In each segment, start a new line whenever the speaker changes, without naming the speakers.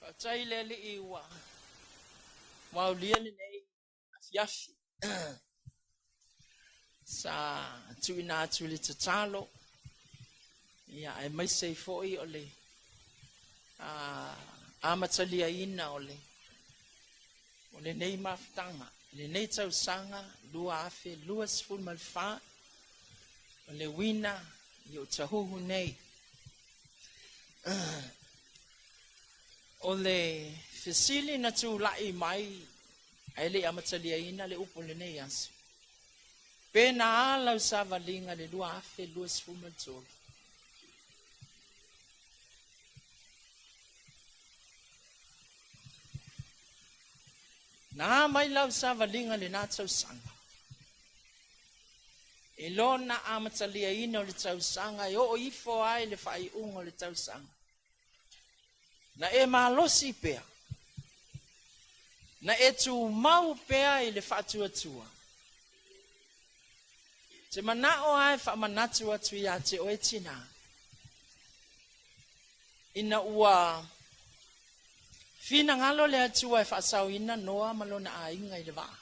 Faafetai i le Alii ua aulia lenei afiafi sa tuuina atu i le tatalo, ia aemaise ai foi o le amataliaina o le o lenei mafutaga, lenei tausaga 2024, o le uiina i o tahuhu nei. O le fesili na tula'i mai ae le i amataliaina le upu o lenei aso, pe na a lau savaliga i le 2023? Na a mai lau savaliga i lena tausaga? I lona amataliaina o le tausaga e oo ifo ai le faaiuga o le tausaga. Na e malosi pea, na e tumau pea i le faatuatua. Te manao ae faamanatu atu ia te oe tinā, ina ua finagalo le Atua e faasaoina Noa ma lona aiga i le vaa,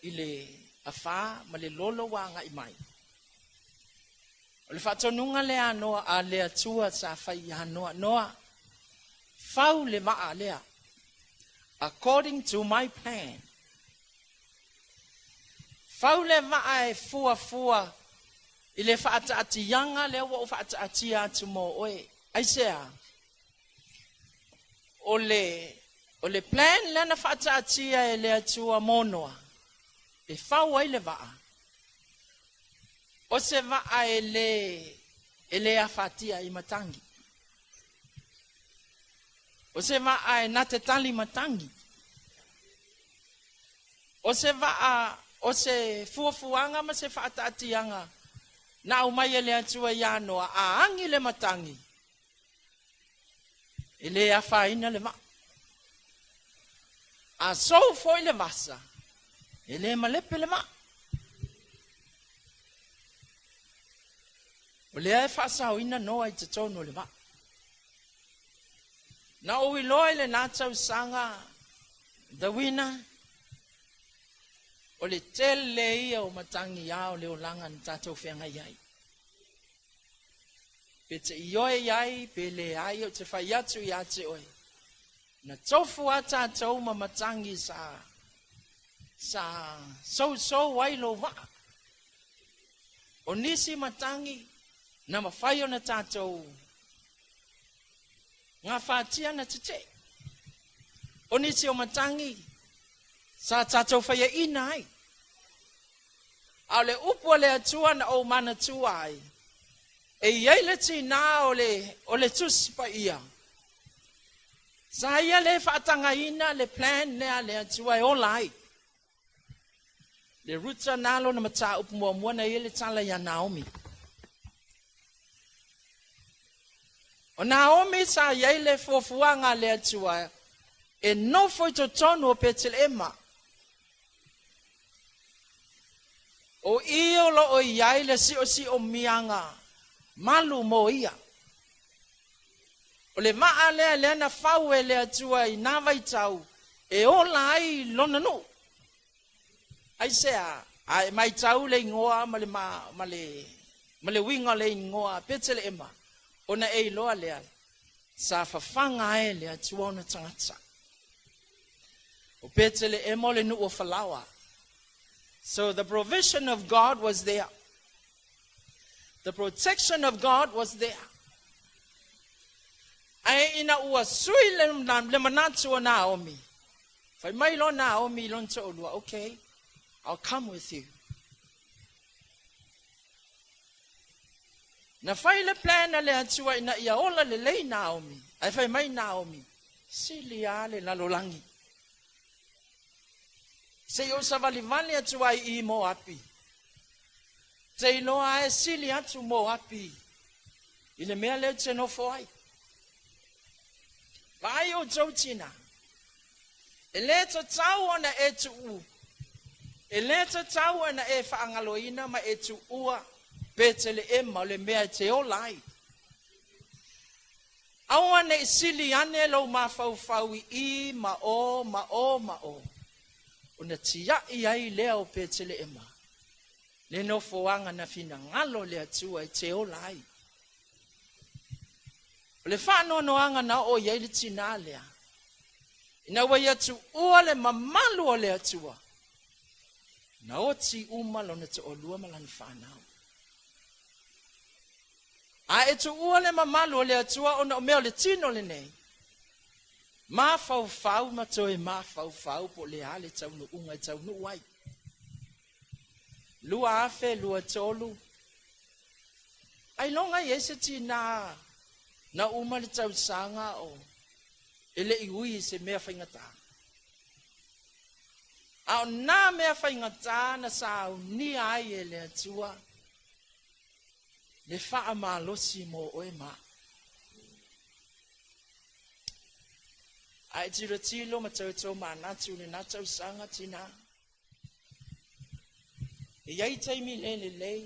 i le afā ma le lolo ua agai mai. O le faatonuga lea a Noa a le Atua sa fai ia Noa, Noa, fau le vaa lea, according to my plan. Fau le vaa e fuafua i le faataatiaga lea ua ou faataatia atu mo oe. Aisea? O le plan lea na faataatia e le Atua mo Noa, e fau ai le vaa. O se vaa e le afatia i matagi. O se vaa e na te tali matagi. O se vaa, o se fuafuaga ma se faataatiaga na aumai e le Atua ia Noa, a agi le matagi, e le afaina le vaa. A sou foi le vasa, e le malepe le vaa. O lea e faasaoina Noa i totonu o le vaa. Na ou iloa i lena tausaga, the winner, o le tele ia o matagi ia o le olaga na tatou feagai ai. Pe te ioe iai, pe le ai, o te fai atu ia te oe. Na tofu a tatou ma matagi sa sousou ai lou vaa. O nisi matagi na mafai ona tatou gafatia na tetee. O nisi o matagi sa tatou faiaina ai. A o le upu a le Atua na ou manatua ai, e iai le tinā o le Tusi Paia. Sa ia le faatagaina le plan lea a le Atua e ola ai. Le Ruta nalo na mataupu muamua na ia le tala ia Naomi. O Naomi sa iai le fuafuaga a le Atua e nofo i totonu o Peteleema. O i o loo iai le siosio mianga malu mo ia. O le maa lea lea na fau e le Atua i nā vaitau e ola ai lona nuu. Aisea, a e maitau le igoa ma le, ma, ma le, ma le uiga o le igoa Peteleema, ona e iloa lea, sa fafaga ai le Atua ona tagata. O Peteleema o le nuu o falaoa. So the provision of God was there. The protection of God was there. Ae ina ua sui le manatu o Naomi. Fai mai lo Naomi i lona toalua, okay, I'll come with you. Na fai le plan a le Atua ina ia ola lelei Naomi. Ae fai mai Naomi, sili a le lalolagi. Se i ou savalivali atu ai i Moapi. Te iloa e sili atu Moapi i le mea lea ou te nofo ai. Vaai outou tina. E le tatau ona e tuu. E le tatau ona e faagaloina ma e tuua Peteleema o le mea e te ola ai. Aua ne i sili ane lou mafaufau i i ma o ma o ma o, ona tiai ai lea o Peteleema, le nofoaga na finagalo le Atua e te ola ai. O le faanoanoaga na oo i ai le tinā lea, ina ua ia tuua le mamalu o le Atua, na oti uma lona toalua ma lana fanau. A e tuua le mamalu o le Atua ona o mea o le tino lenei, mafaufau ma toe mafaufau po o le a le taunuuga e taunuu ai. 2023, ailoga e i ai se tinā na uma le tausaga o e le i ui i se mea faigata. A o nā mea faigata na saunia ai e le Atua le faamalosi mo oe ma. A e tilotilo ma tautou manatu i lenā tausaga tinā. E i ai taimi le lelei,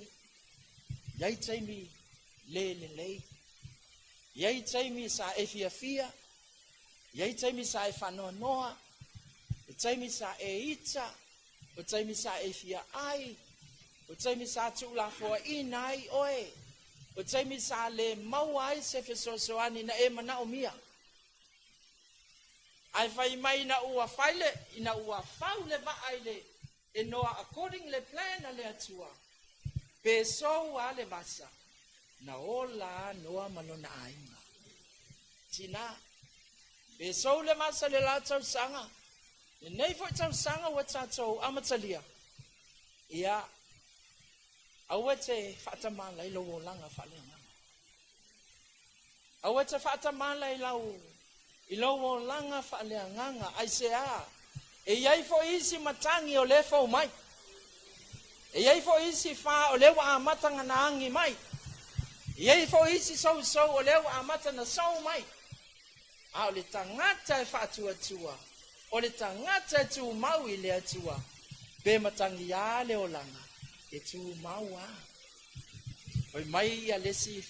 i ai taimi le lelei, i ai taimi sa e fiafia, i ai taimi sa e faanoanoa, o taimi sa e ita, o taimi sa e fia ai, o taimi sa tuulafoaiina ai oe, o taimi sa le maua ai se fesoasoani na e manaomia. Ae fai mai ina ua fai le, ina ua fau le vaa i le e noa according le plan a le Atua, pe sou a le vasa, na ola a Noa ma lona aiga. Tina, pe sou le vasa le la tausaga, lenei foi tausaga ua tatou amatalia, ia, aua te faatamala i lou olaga faaleagaga. Aua te faatamala i lau i lou olaga faaleagaga, aisea? E i ai foi isi matagi o lea e fou mai. E i ai foi isi fa o lea ua amata na agi mai. E i ai foi isi sousou o lea ua amata na sou mai. A o le tagata e faatuatua, o le tagata e tumau i le Atua, pe matagiā le olaga, e tumau lava. Fai mai ia le isi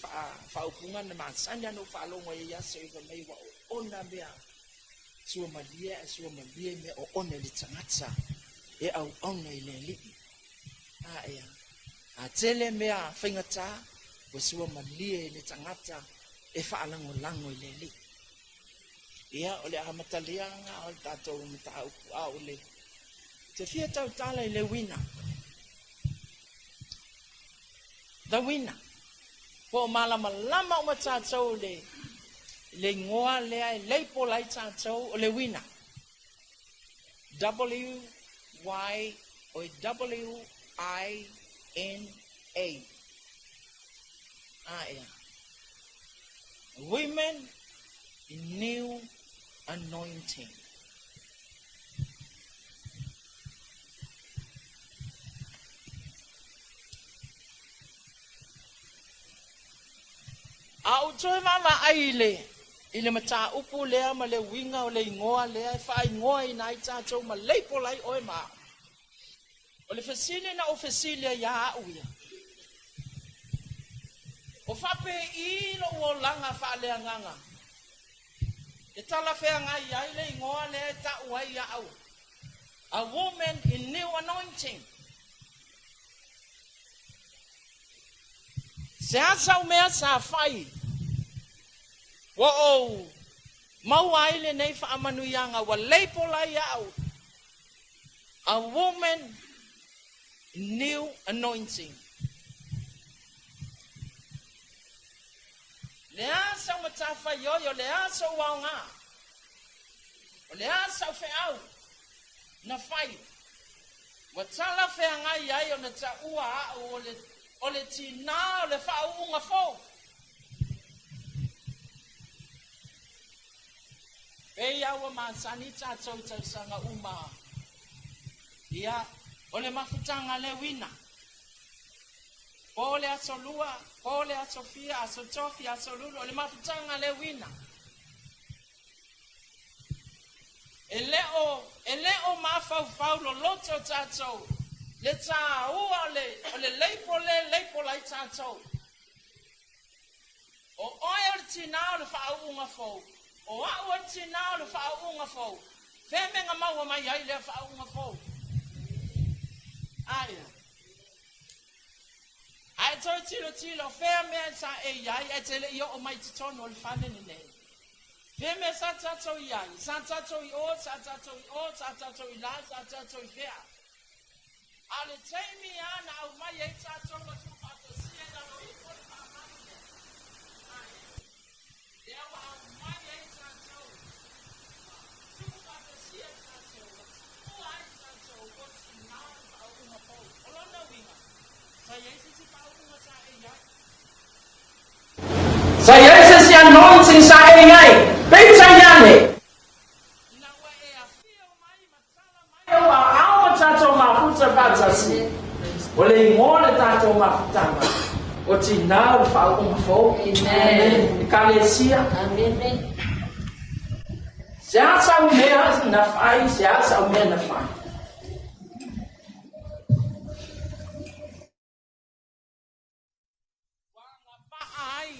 faaupuga na masani lava ona ou faalogo ai i aso ia, fai mai ua oona mea suamalie ae suamalie mea oona i le tagata e auauna i le Alii. A ea, a tele mea faigata, ua suamalie i le tagata e faalagolago i le Alii. Ia, o le amataliaga o le tatou mataupu, a o le te fia tautala i le uiga. The winner. Po o malamalama uma tatou le le igoa lea e leipola ai tatou o le uiga. W Y o W I N A. A ea. Women in New Anointing. A ou toe vaavaai i le i le mataupu lea ma le uiga o le igoa lea e faaigoaina ai tatou ma leipola ai oe ma au. O le fesili na ou fesili ai ia au ia, o faapei lou olaga faaleagaga e talafeagai ai le igoa lea e tau ai ia au, A Woman in New Anointing. Se a sau mea sa fai, ua ou maua ai lenei faamanuiaga ua leipola ai au, A Woman in New Anointing. Le a sau matafaioi, o le a sou aoga, o le a sau feau na fai, ua talafeagai ai ona taua au o le, o le tinā o le faauuga fou. Pei lava ua masani tatou i tausaga uma, ia, o le mafutaga le uiga. Po o le aso Lua, po o le aso Fia, aso Tofi, aso Lulu, o le mafutaga le uiga. E le o, e le o mafaufau loloto tatou, le tāua o le, o le leipo lea e leipola ai tatou. O oe o le tinā o le faauuga fou. O a'u o le tinā o le faauuga fou. Fea mea na maua mai ai lea faauuga fou? Aia. A e toe tilotilo, fea mea sa e i ai ae te le i oo mai i totonu o le fale lenei? Fea mea sa tatou i ai? Sa tatou i o, sa tatou i o, sa tatou i la, sa tatou i fea? A o le taimi lava na aumai ai tatou ma tuufaatasia i lalo ifo o le faamalu lea, ae lea ua aumai ai tatou ma tuufaatasia tatou ma tuua ai tatou o tina o le faauuga fou. O lona uiga, sa i ai se isi faauuga sa e i ai. Sa i ai se isi anointing sa e i ai. Peitai ane, ina ua e afio mai ma tala mai ou aao ma tatou mafuta faatasi, o le igoa o le tatou mafutaga, o tinā o le faauuga fou. Ekalesia. Se a sau mea na fai, se a sau mea na fai. Ua agavaa ai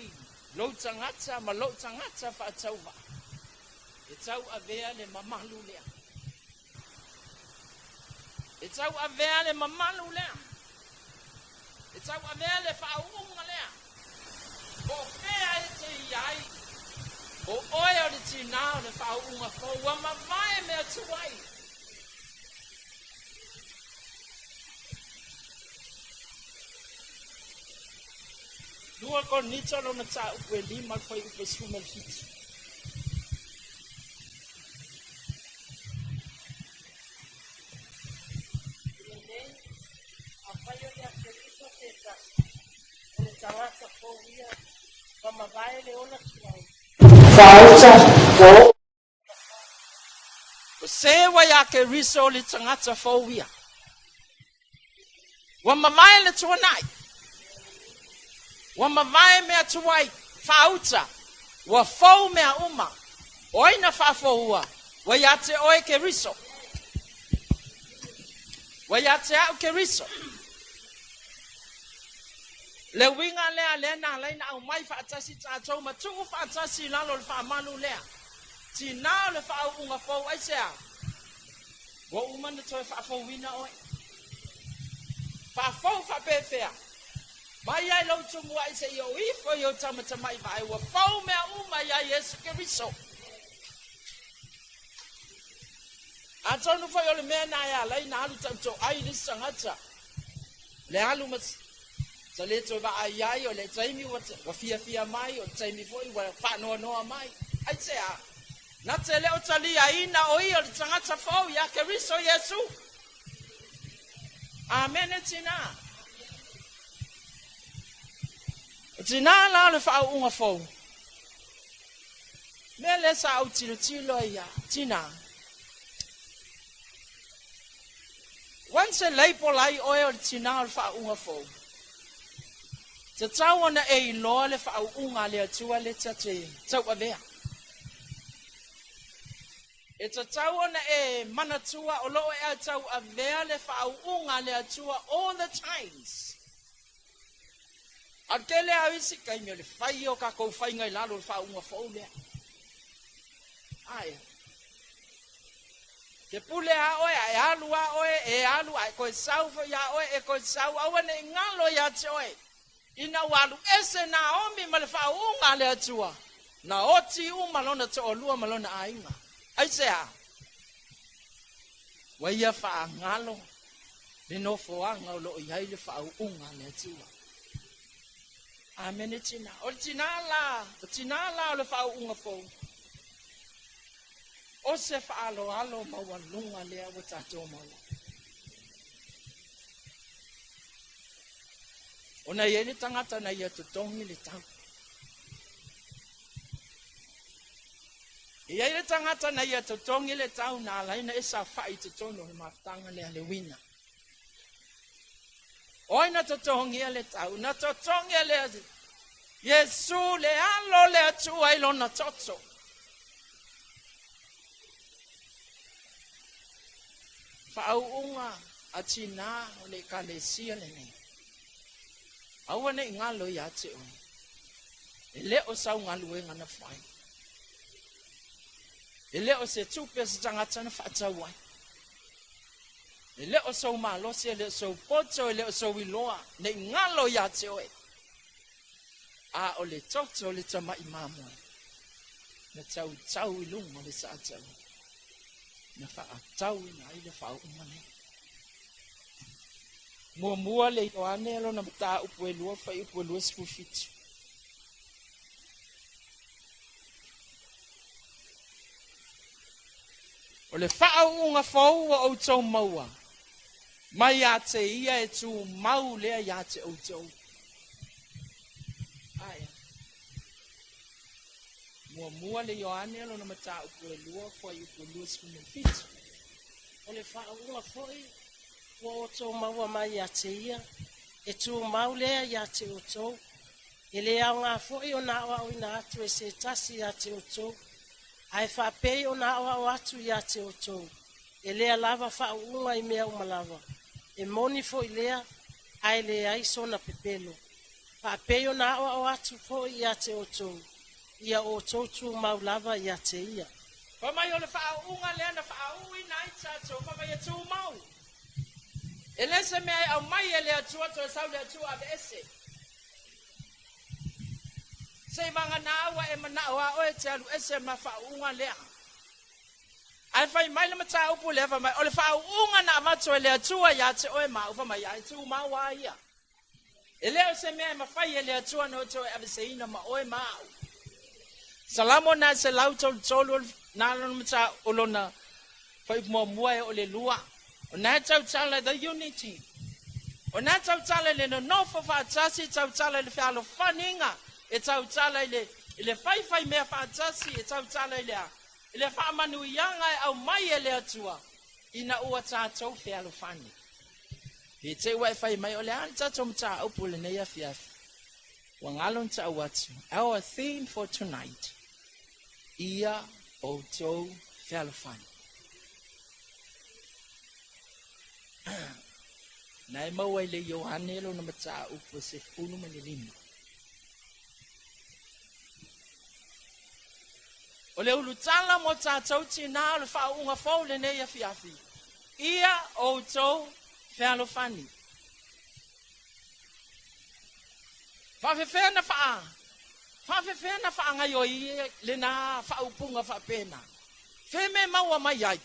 lou tagata ma lou tagata faatauvaa e tauavea le mamalu lea. E tauavea le mamalu lea. E tauavea le faauuga lea. Po o fea e te i ai, o oe o le tinā o le faauuga fou, ua mavae mea tuai. Lua Korinito lona mataupu e 5 le fuaiupu e 17.
I lenei, afai o ia Keriso se tasi, o le tagata fou ia, ua mavae le ola tuai.
Faauta, ua oo. O se ua iā Keriso le tagata fou ia. Ua mavae le tuanai. Ua mavae mea tuai, faauta. Ua fou mea uma. O ai na faafoua? Ua iā te oe Keriso. Ua iā te a'u Keriso. Le uiga lea, lea na ala ai na aumai faatasi tatou ma tuu faatasi i lalo o le faamalu lea. Tinā o le faauuga fou, aisea? Ua uma ona toe faafouina oe. Faafou faapefea? Mai ai lou tumuai seia o ifo i ou tamatamai vae, ua fou mea uma iā Iesu Keriso. Atonu foi o le mea na e ala ai na alu tautoai i le isi tagata, le alu ma sa le toe vaai ai, o le taimi ua fiafia mai, o le taimi foi ua faanoanoa mai. Aisea? Na te le o taliaina o ia o le tagata fou iā Keriso Iesu. Amene tinā. O tinā la o le faauuga fou. Mea lea sa ou tilotilo ai ia tinā. Once e label ai oe o le tinā o le faauuga fou, tatau ona e iloa le faauuga a le Atua lea ta te tauavea. E tatau ona e manatua o lo o e tauavea le faauuga a le Atua all the times. A o le tele lava o isi taimi o le fai o tatou faiga i lalo o le faauuga fou lea. Ae te pule a oe, a e alu a oe, e alu, a e toe sau foi ia oe, e toe sau, aua ne i galo ia te oe. Ina ua alu ese Naomi ma le faauuga a le Atua, na oti uma lona toalua ma lona aiga. Aisea? Ua ia faagalo le nofoaga o lo o i ai le faauuga a le Atua. Amene tinā. O le tinā la, o tinā la o le faauuga fou. O se faaaloalo maualuga lea ua tatou maua. Ona e i ai le tagata na ia totogi le tau. E i ai le tagata na ia totogi le tau na ala ai na e saofai i totonu o le mafutaga lea le uiga. O ai na totogia le tau? Na totogia le Iesu le alo o le Atua i lona toto. Faauuga a tinā o le Ekalesia lenei. Aua ne i galo ia te oe. E le o sau galuega na fai. E le o se tupe a se tagata na faatau ai. E le o sou malosi, e le o sou poto, e le o sou iloa, ne i galo ia te oe. A o le toto o le tamai mamoe, na tautau i luga o le saatau, na faatauina ai le faauuga lea. Muamua le Ioane lona mataupu e 2 fuaiupu e 27. O le faauuga fou ua outou maua, mai ia te ia e tumau lea ia te outou. Aia. Muamua le Ioane lona mataupu e 2 fuaiupu e 27.
O le faauuga foi ua outou maua mai ia te ia, e tumau lea ia te outou. E le aoga foi ona aoaoina atu e se tasi ia te outou, ae faapei ona aoao atu ia te outou, e lea lava faauuga i mea uma lava. E moni foi lea, ae leai sona pepelo. Faapei ona aoao atu foi ia te outou, ia outou tumau lava ia te ia.
Fai mai o le faauuga lea na faauuina ai tatou, fai mai e tumau. E le se mea e aumai e le Atua toe sau le Atua aveese. Se i vagana ua e manao a oe te alu ese ma faauuga lea. Ae fai mai le mataupu lea, fai mai o le faauuga na avatu e le Atua ia te oe ma au, fai mai ai tumau a ia. E le o se mea e mafai e le Atua na toe aveseina ma oe ma au. Salamo na 133 na lona mata o lona fai muamua e o le lua. O nā tautala the unity. O nā tautala le nonofo faatasi, tautala i le fealofaniga, e tautala i le faifai mea faatasi, e tautala i le a. I le faamanuiaga e aumai e le Atua, ina ua tatou fealofani. Pe te ua e fai mai o le a le tatou mataupu lenei afiafi. Ua galo na ta'u atu. Our theme for tonight, ia outou fealofani. Na e maua i le Ioane lona mataupu e 15. O le ulutala mo tatou tinā o le faauuga fou lenei afiafi. Ia outou fealofani. Faafefea na faafefea na faagaioi lena faaupuga faapena. Fe me maua mai ai.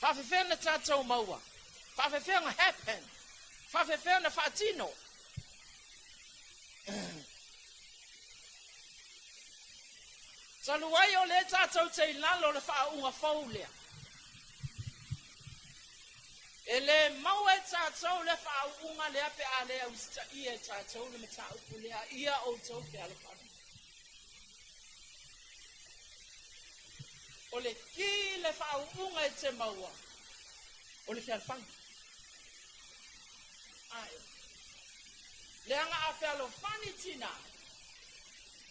Faafefea na tatou maua. Faafefea na happen. Faafefea na faatino. Talu ai o le tatou te i lalo le faauuga fou lea. E le maua e tatou le faauuga lea pe a le ausitaia e tatou le mataupu lea, ia outou fealofani. O le ki le faauuga e te maua, o le fealofani. Ae, leaga a fealofani tina,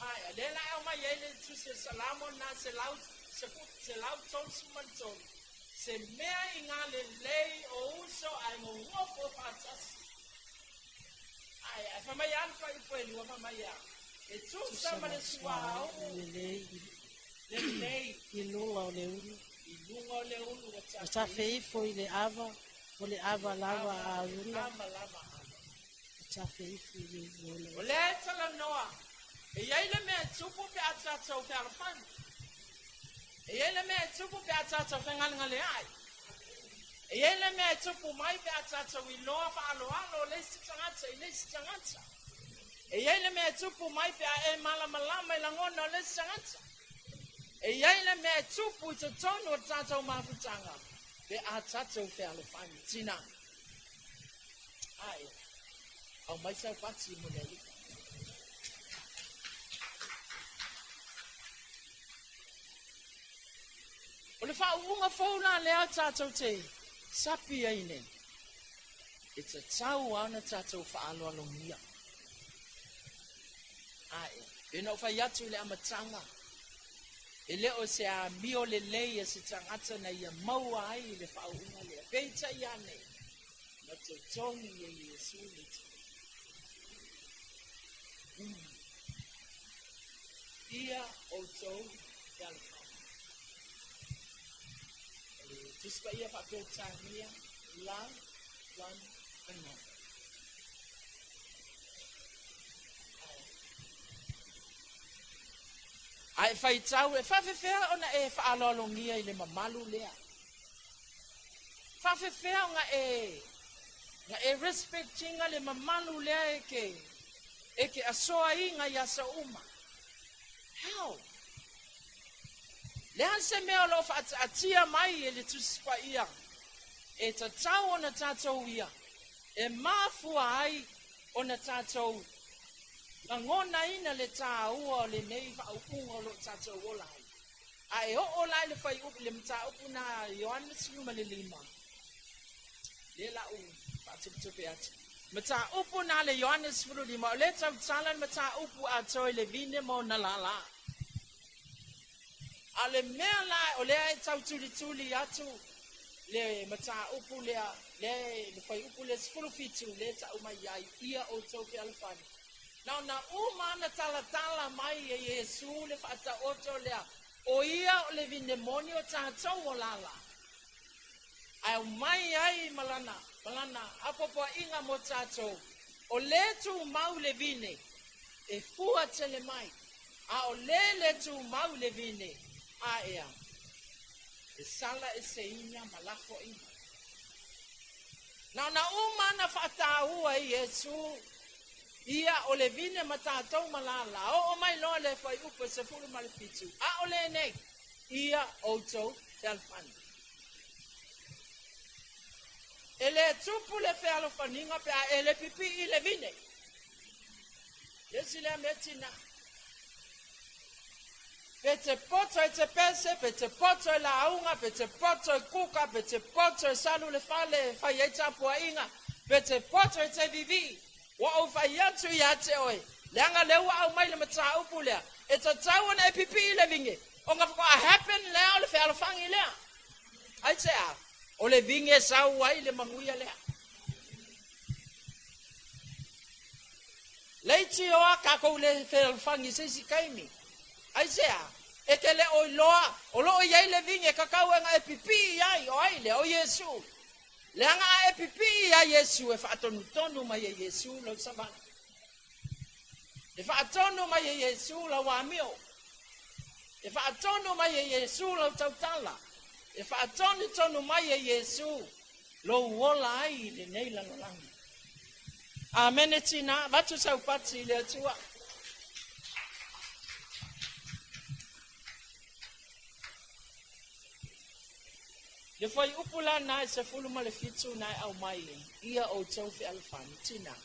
ae, lea la au mai ai le tusi o Salamo na 133, se mea i ngā lelei o uso ai ngongofo faatasi. Ae, ae fai mai ana fai upu e lua, fai mai a. E tusa ma le suauu lelei
i luga o le ulu.
I luga o le ulu ua
Ua tafeifo i le ava, o le ava lava a Aruna.
Ava lava a Aruna.
Ua tafeifo i le ulu o le
O lea e talanoa, e i ai le mea e tupu pe a tatou fealofani. E i ai le mea e tupu pe a tatou fegalegale ai. E i ai le mea e tupu mai pe a tatou iloa faaloalo o le isi tagata i le isi tagata. E i ai le mea e tupu mai pe a e malamalama i lagona o le isi tagata. E i ai le mea e tupu i totonu o le tatou mafutaga pe a tatou fealofani. Tina. Ae, au mai sau pati mo le alii. O le faauuga fou la lea tatou te sapi ai nei. E tatau lava ona tatou faaloalogia. Ae, pe na ou fai atu i le amataga, e le o se amio lelei e se tagata na ia maua ai le faauuga lea. Peitai ane, na totogi e Iesu le tupe. Ia outou fealofani. O le Tusi Paia Faa-Peretania, Love one another. A e faitau, e faafefea ona e faaaloalogia i le mamalu lea? Faafefea ona e na e respectinga le mamalu lea e ke asoaiga i aso uma? How? Le se mea o loo faataatia mai e le Tusi Paia e tatau ona tatou ia e mafua ai ona tatou lagonaina le tāua o lenei faaupuga o loo tatou ola ai. A e oo la i le fuaiupu le mataupu na Ioane 15 le la u faatupetupe atu. Mataupu na le Ioane 15 o le tautala le mataupu atoa i le vine ma ona lala. A le mea la o lea e tautulituli atu le mataupu lea le fuaiupu le 17 le tau mai ai ia outou fealofani. Na ona uma ana talatala mai e Iesu le faataoto lea o ia o le vine moni o tatou o lala. Ae mai ai malana malana apoapoaiga mo tatou o le tumau le vine e fua tele mai, a o le le tumau le vine a ea e sala e seina ma lafoaina. Na ona uma ana faataua e Iesu ia o le vine ma tatou malala oo mai loa le fuaiupu e 17 a o lenei ia outou fealofani. E le tupu le fealofaniga pe a e le pipii le vine. Le si lea mea tina. Pe te poto e te pese, pe te poto e lauga, pe te poto e kuka, pe te poto e salu le fale, fai ai tapuaiga, pe te poto e te vivi. Ua ou fai atu ia te oe, leaga lea ua aumai le mataupu lea, e tatau ona e pipii le vine, ona faatoa happen lea o le fealofani lea. Ai se a, o le vine sau ai le manuia lea. Leiti oa kākou le fealofani se isi kaimi. Ai se a, e te le oi loa, o loo iai le vine kakau e nga e pipii ai, o ai lea, o Iesu. Leaga a e pipii ia Iesu e faatonutonu mai e Iesu lau savali. E faatonu mai e Iesu lau amio. E faatonu mai e Iesu lau tautala. E faatonutonu mai e Iesu lou ola ai i lenei lalolagi. Amene tina, vatu saupati i le Atua. Le fuaiupu la na e 17 na e aumai ia outou fealofani tina.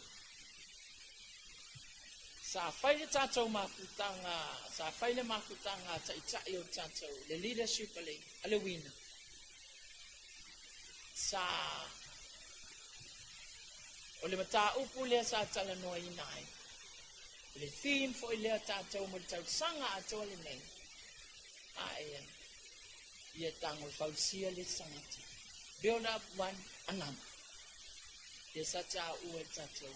Sa fai le tatou mafutaga, sa fai le mafutaga ta'ita'i o tatou, le leadership a le uina. Sa o le mataupu lea sa talanoaina ai. O le theme foi lea tatou mo le tausaga atoa lenei. A ea, ia tago e fausia le isi tagata. Build up one another. Ia sa tāua e tatou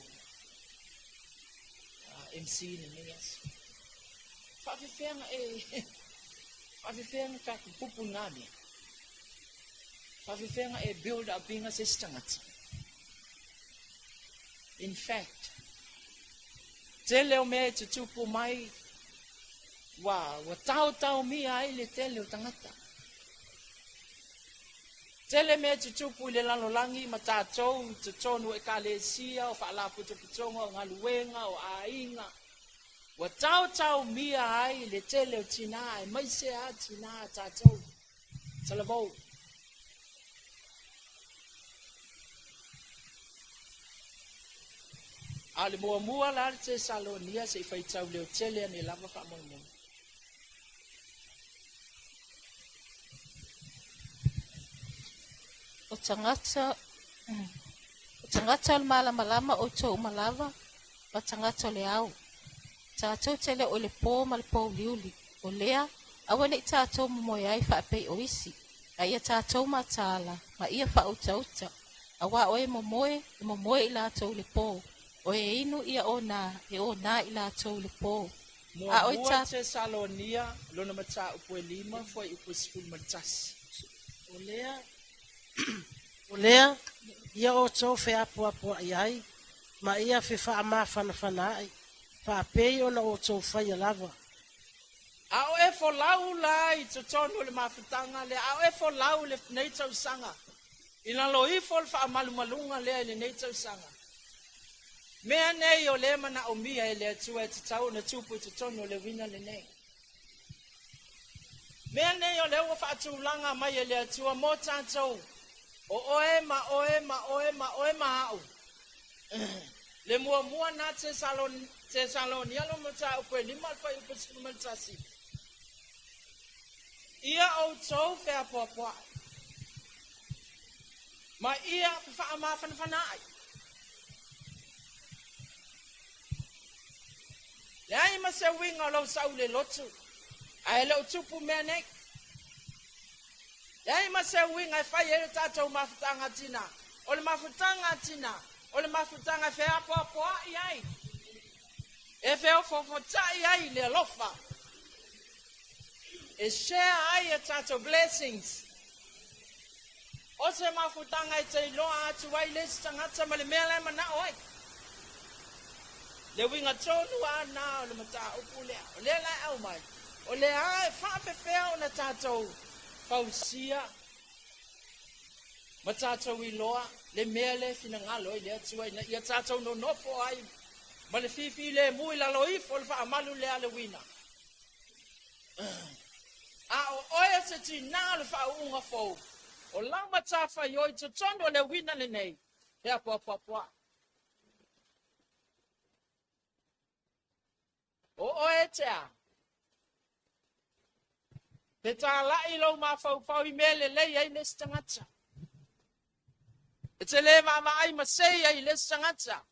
MC lenei aso. Faafefeaga e faafefeaga ka pupu ngā mea. Faafefeaga e build up inga se isi tagata. In fact, tele o mea e tutupu mai ua taotaomia ai le tele o tagata. Tele mea e tutupu i le lalolagi ma tatou totonu o ekalesia, o faalapotopotoga, o galuega, o aiga. Ua taotaomia ai le tele o tinā, e maise a tinā tatou. Talavou. A le muamua la le Tesalonia se i faitau leo tele ane lava faamolemole.
O tagata o le malamalama outou uma lava, ma tagata o le ao. Tatou te le o i le pō ma le pōuliuli. O lea, aua nei tatou momoe ai faapei o isi, a ia tatou mataala, ma ia faautauta. Auā o e momoe, e momoe i latou i le pō. O e inu ia o nā, e o nā i latou i le pō. A o i
Muamua Tesalonia lona mataupu e 5 fuaiupu 11.
O lea, ia outou feapuapua'i ai, ma ia fefaamafanafana'i, faapei ona outou faia lava.
A o e folau la i totonu o le mafutaga lea, a o e folau i lenei tausaga, i lalo ifo o le faamalumaluga lea i lenei tausaga. Mea nei o lea manaomia e le Atua e tatau ona tupu i totonu o le uiga lenei. Mea nei o lea ua faatulaga mai e le Atua mo tatou, o oe ma oe ma oe ma oe ma au. Le muamua na Tesalonia lo mataupu e 5 le fuaiupu 11. Ia outou feapuapua'i ma ia fefaamafanafana'i. Leai ma se uiga o lou sau i le lotu, ae le o tupu mea nei. Leai ma se uiga e fai ai le tatou mafutaga tina. O le mafutaga tina, o le mafutaga e feapoapoa'i ai. E feofofota'i ai le alofa. E share ai a tatou blessings. O se mafutaga e te iloa atu ai le isi tagata ma le mea la e manao ai. Le uiga tonu a na o le mataupu lea. O lea la e au mai. O lea e faafefea ona tatou fausia ma tatou iloa le mea le finagalo ai le Atua ina ia tatou nonofo ai ma le fifi le mui lalo ifo o le faamalu lea le uiga. A o oe se tinā o le faauuga fou, o lau matafaioi totonu o le uiga lenei, e apoapoapoa. O oe te a. Te tālai lou mafaufau i mea lelei ai le isi tagata. E te le vaavaai ma sei ai le isi tagata.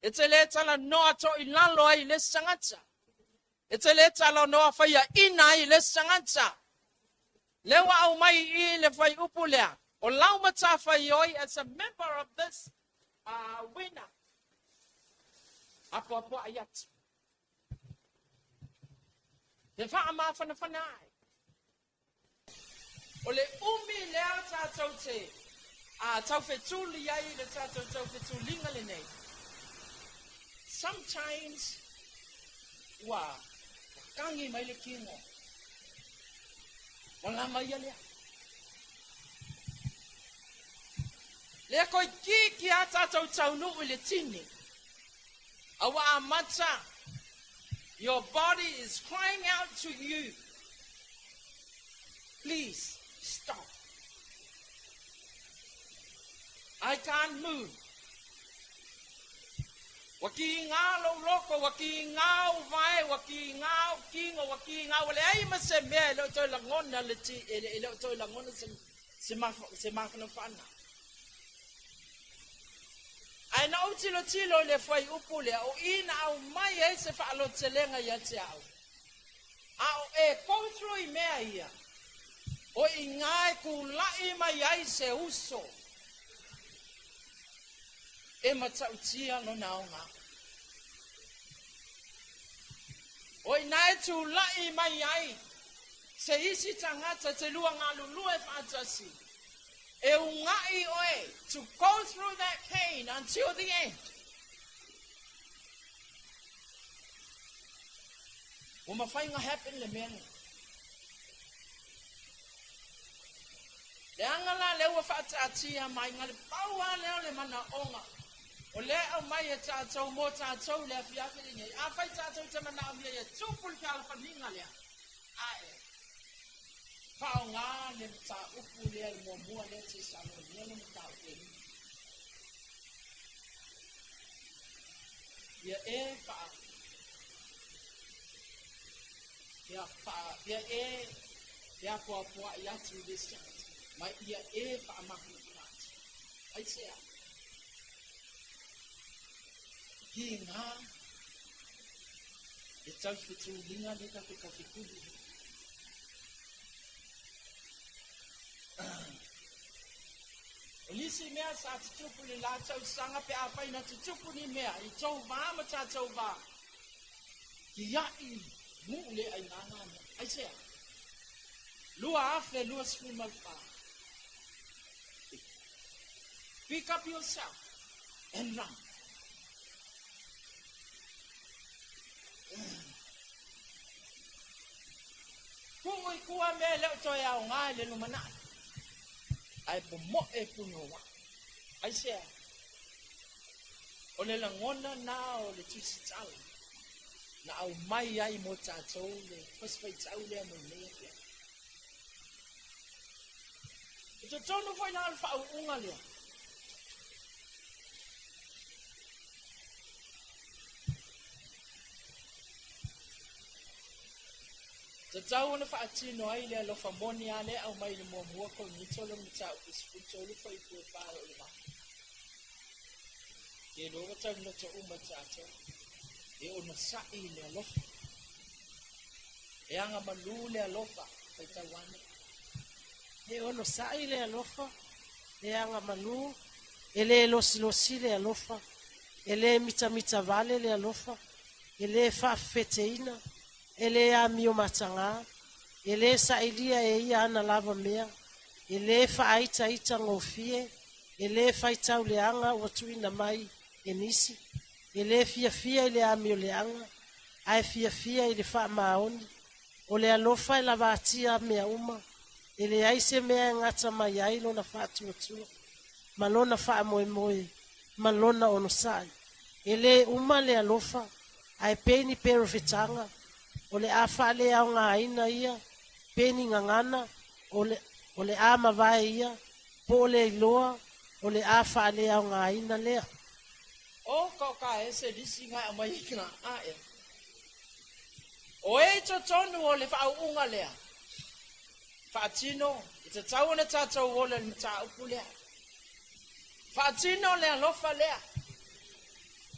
E te le talanoa to i lalo ai le isi tagata. E te le talanoa faiaina ai le isi tagata. Lea ua au mai i le fuaiupu lea. O lau matafaioi as a member of this winner. Apoapoai atu. Te faamafanafana ai. O le umi lea tatou te a taufetuli ai le tatou taufetuliga lenei. Sometimes ua kangi mai le tino. Ua lama ia lea. Lea koi ki a tatou taunuu i le tini. Aua amata. Your body is crying out to you. Please stop. I can't move. Wa ki ngā lou loko, wa ki ngā o vai, wa ki ngā o kingo, wa ki ngā o le ai ma se mea e le o toi langona le ti, e le o toi langona se mafana whana. Ai na o tilo tilo le fuaiupu lea, o ina au mai e se whaalotelenga ia te au. A o e go through i mea ia, o i ngā kula'i mai ai se uso, e matautia lo naonga. O i nai tūla'i mai ai, se isi tagata te lua ngalulue whaatasi, e ungai oe to go through that pain until the end. Ua mawhainga happen le mea. Le anga la le ua whaataatia mai ngā le paua leo le mana onga. O le au mai e tātou mō tātou le afiafi nei. A whai tātou te mana o mia ia tupu le fealofaniga lea. Ae. Whao ngā le tā upu lea le muamua lea te salo lea le tā upu e. Ia e wha. Ia wha. Ia e. Ia pua pua i atu i le tagata. Mai ia e wha mahu i atu. Ai sea. Ki ngā e tauwhetulinga le ta te tauwhetuli. O lisi mea sa tutupu le la tausaga pe a whaina tutupu ni mea i tau vā ma tātou vā. Tia'i nu'u le aigaga mea. Aisea? 2024. Pick up yourself and run. Tu'u i tua mea e le o toe aogā i le lumana'i, ae momo'e i punoua'i. Aisea? O le lagona na o le Tusi Tala na aumai ai mo tatou le Tusi Faitau lea mo lenei afiafi. I totonu foi la o le faauuga lea, Tatau ona faatino ai le alofa moni a lea e aumai i le muamua Korinito lona mataupu 13 fuaiupu e 4 e oo i le 8. Ke iloa ua tau loto uma i tatou e onosai i le alofa. E agamalu le alofa, faitau ane.
E onosai le alofa, e agamalu, e lē losilosi le alofa, e lē mitamitavale le alofa, e lē faafefeteina, e lē amio matagā, e lē sailia e ia ana lava mea, e lē faaitaitagofie, e lē faitauleaga ua tuuina mai e nisi, e lē fiafia i le amioleaga, ae fiafia i le faamaoni. O le alofa e lavatia mea uma, e leai se mea e gata mai ai lona faatuatua, ma lona faamoemoe, ma lona onosai. E lē uma le alofa, ae pei ni perofetaga, o le a faaleaogaina ia, pe ni gagana, o le a mavae ia, po o le iloa, o le a faaleaogaina lea.
O ka o ka ese lisi ngai aumai i ngā ae. O e i totonu o le faauuga lea, faatino, e tatau ona tatou ola i le mataupu lea. Faatino le alofa lea.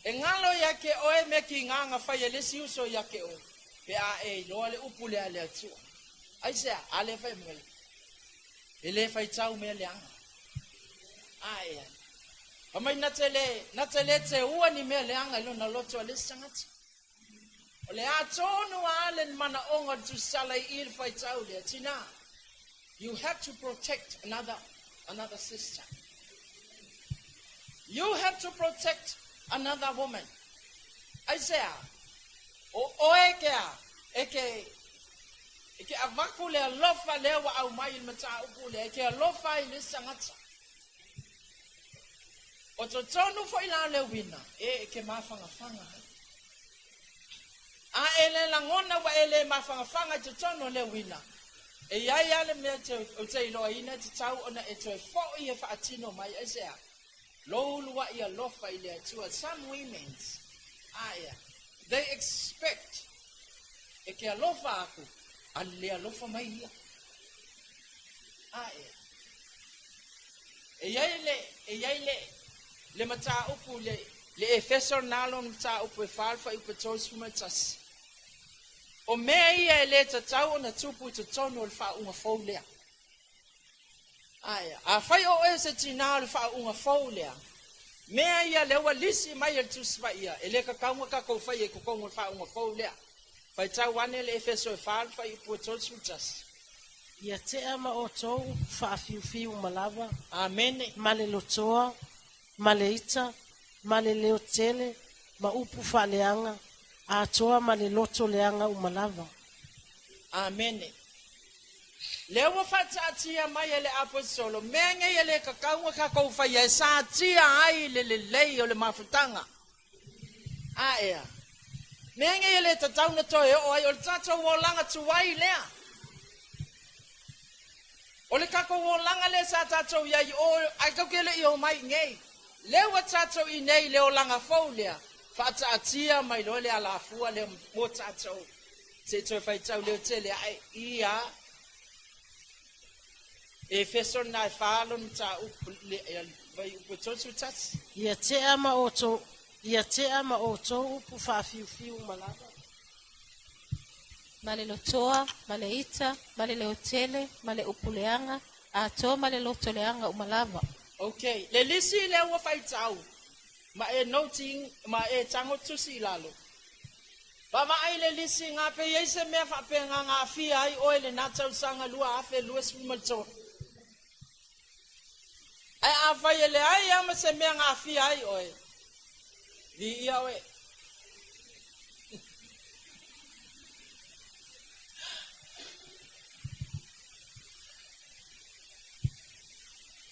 E galo ia te oe mea kigā na fai e le isi uso ia te oe, pe a e iloa le upu lea a le Atua. Aisea? A lea fai mai, e le faitau mea leaga. A e ai. Fai mai na te le, na te le teua ni mea leaga i lona loto a le isi tagata. O le a tonu a le manaoga o le tusala i i le faitau lea, tina, you have to protect another sister. You have to protect another woman. Aisea? O oe ke a, e ke avaku le alofa lea ua aumai i le mataupu lea, e ke alofa i le isi tagata. O totonu foi la o le uiga, e ke mafangafaga ai. A e le lagona ua e le mafangafaga i totonu o le uiga, e iai lava le mea o te iloaina e tatau ona e toe fo'i e faatino mai. Aisea? Lou ulua'i alofa i le Atua. Some women, ae, they expect e ke alofa aku, a le alofa mai ia. Ae, e iai le mataupu le Efeso nalo na mataupu e 4 fuaiupu e 31. O mea ia e le tatau ona tupu i totonu o le faauuga fou lea. Ae, afai o oe se tinā o le faauuga fou lea, mea ia lea ua lisi mai e le Tusi Paia, e le tatau ona tatou faia i totonu o le faauuga fou lea. Faitau ane le Efeso e 4 fuaiupu e 31.
Ia tea ma outou upu faafiufiu uma lava,
Amene.
ma le lotoa, ma le ita, ma le leotele, ma upu faaleaga, atoa ma le loto leaga uma lava.
Amene. Lea ua faataatia mai e le aposetolo, mea nei e le tatau ona tatou faia e satia ai le lelei o le mafutaga. Ae a. Mea nei e le tatau na toe oo ai o le tatou olaga tuai lea. O le tatou olaga lea sa tatou iai o ai tatou te le i omai nei. Lea ua tatou i nei le olaga fou lea, faataatia mai loa le alafua lea mo tatou. Se i toe faitau leo tele ae ia Efeso na e 4 lona mataupu le fuaiupu e 31.
Ia tea ma outou upu faafiufiu uma lava,
ma le lotoa, ma le ita, ma le leotele, ma le upu leaga, atoa ma le loto leaga uma lava.
Okay, le lisi lea ua faitau ma e noting ma e tago tusi i lalo. Vaavaai le lisi ga pe i ai se mea faapega ga aafia ai oe i lenā tausaga 2023. Ae afai e leai lava ma se mea ga aafia ai oe, viia oe.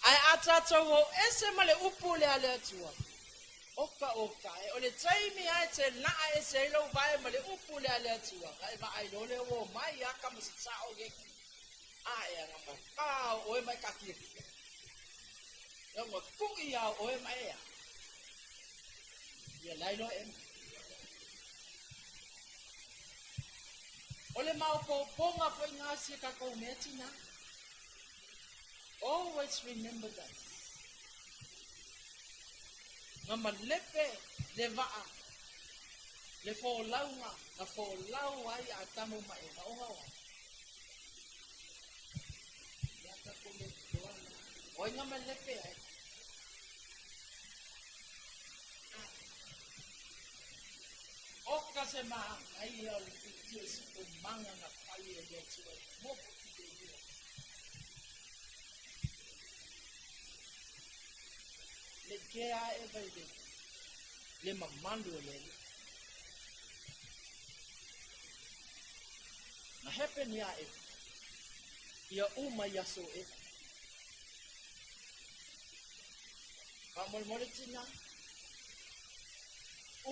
Ae a tatou o ese ma le upu lea a le Atua, oka oka e, o le taimi lava e te laa ese ai lou vae ma le upu lea a le Atua, na e vaai loa lea ua omai lava ka ma se sao ge. A e aga ma pa o oe ma e kaakiakia. Ia ua ku'i lava o oe ma e a. Ia lai loa e. O le maopoopoga foi ga si e tatou mea tinā. Always remember this. Na malepe le vaa, le folauga na folau ai Atamu ma Eva, ona o a? Ia tatou le iloa lena. O ai na malepe ai? Oka se manaia o le siumaga na fai e le Atua i le moku i le lua. Le kea ae vai le, le mamalu o le Alii. Na happen iā Eva. Ia uma i aso o Eva. Faamolemole tinā.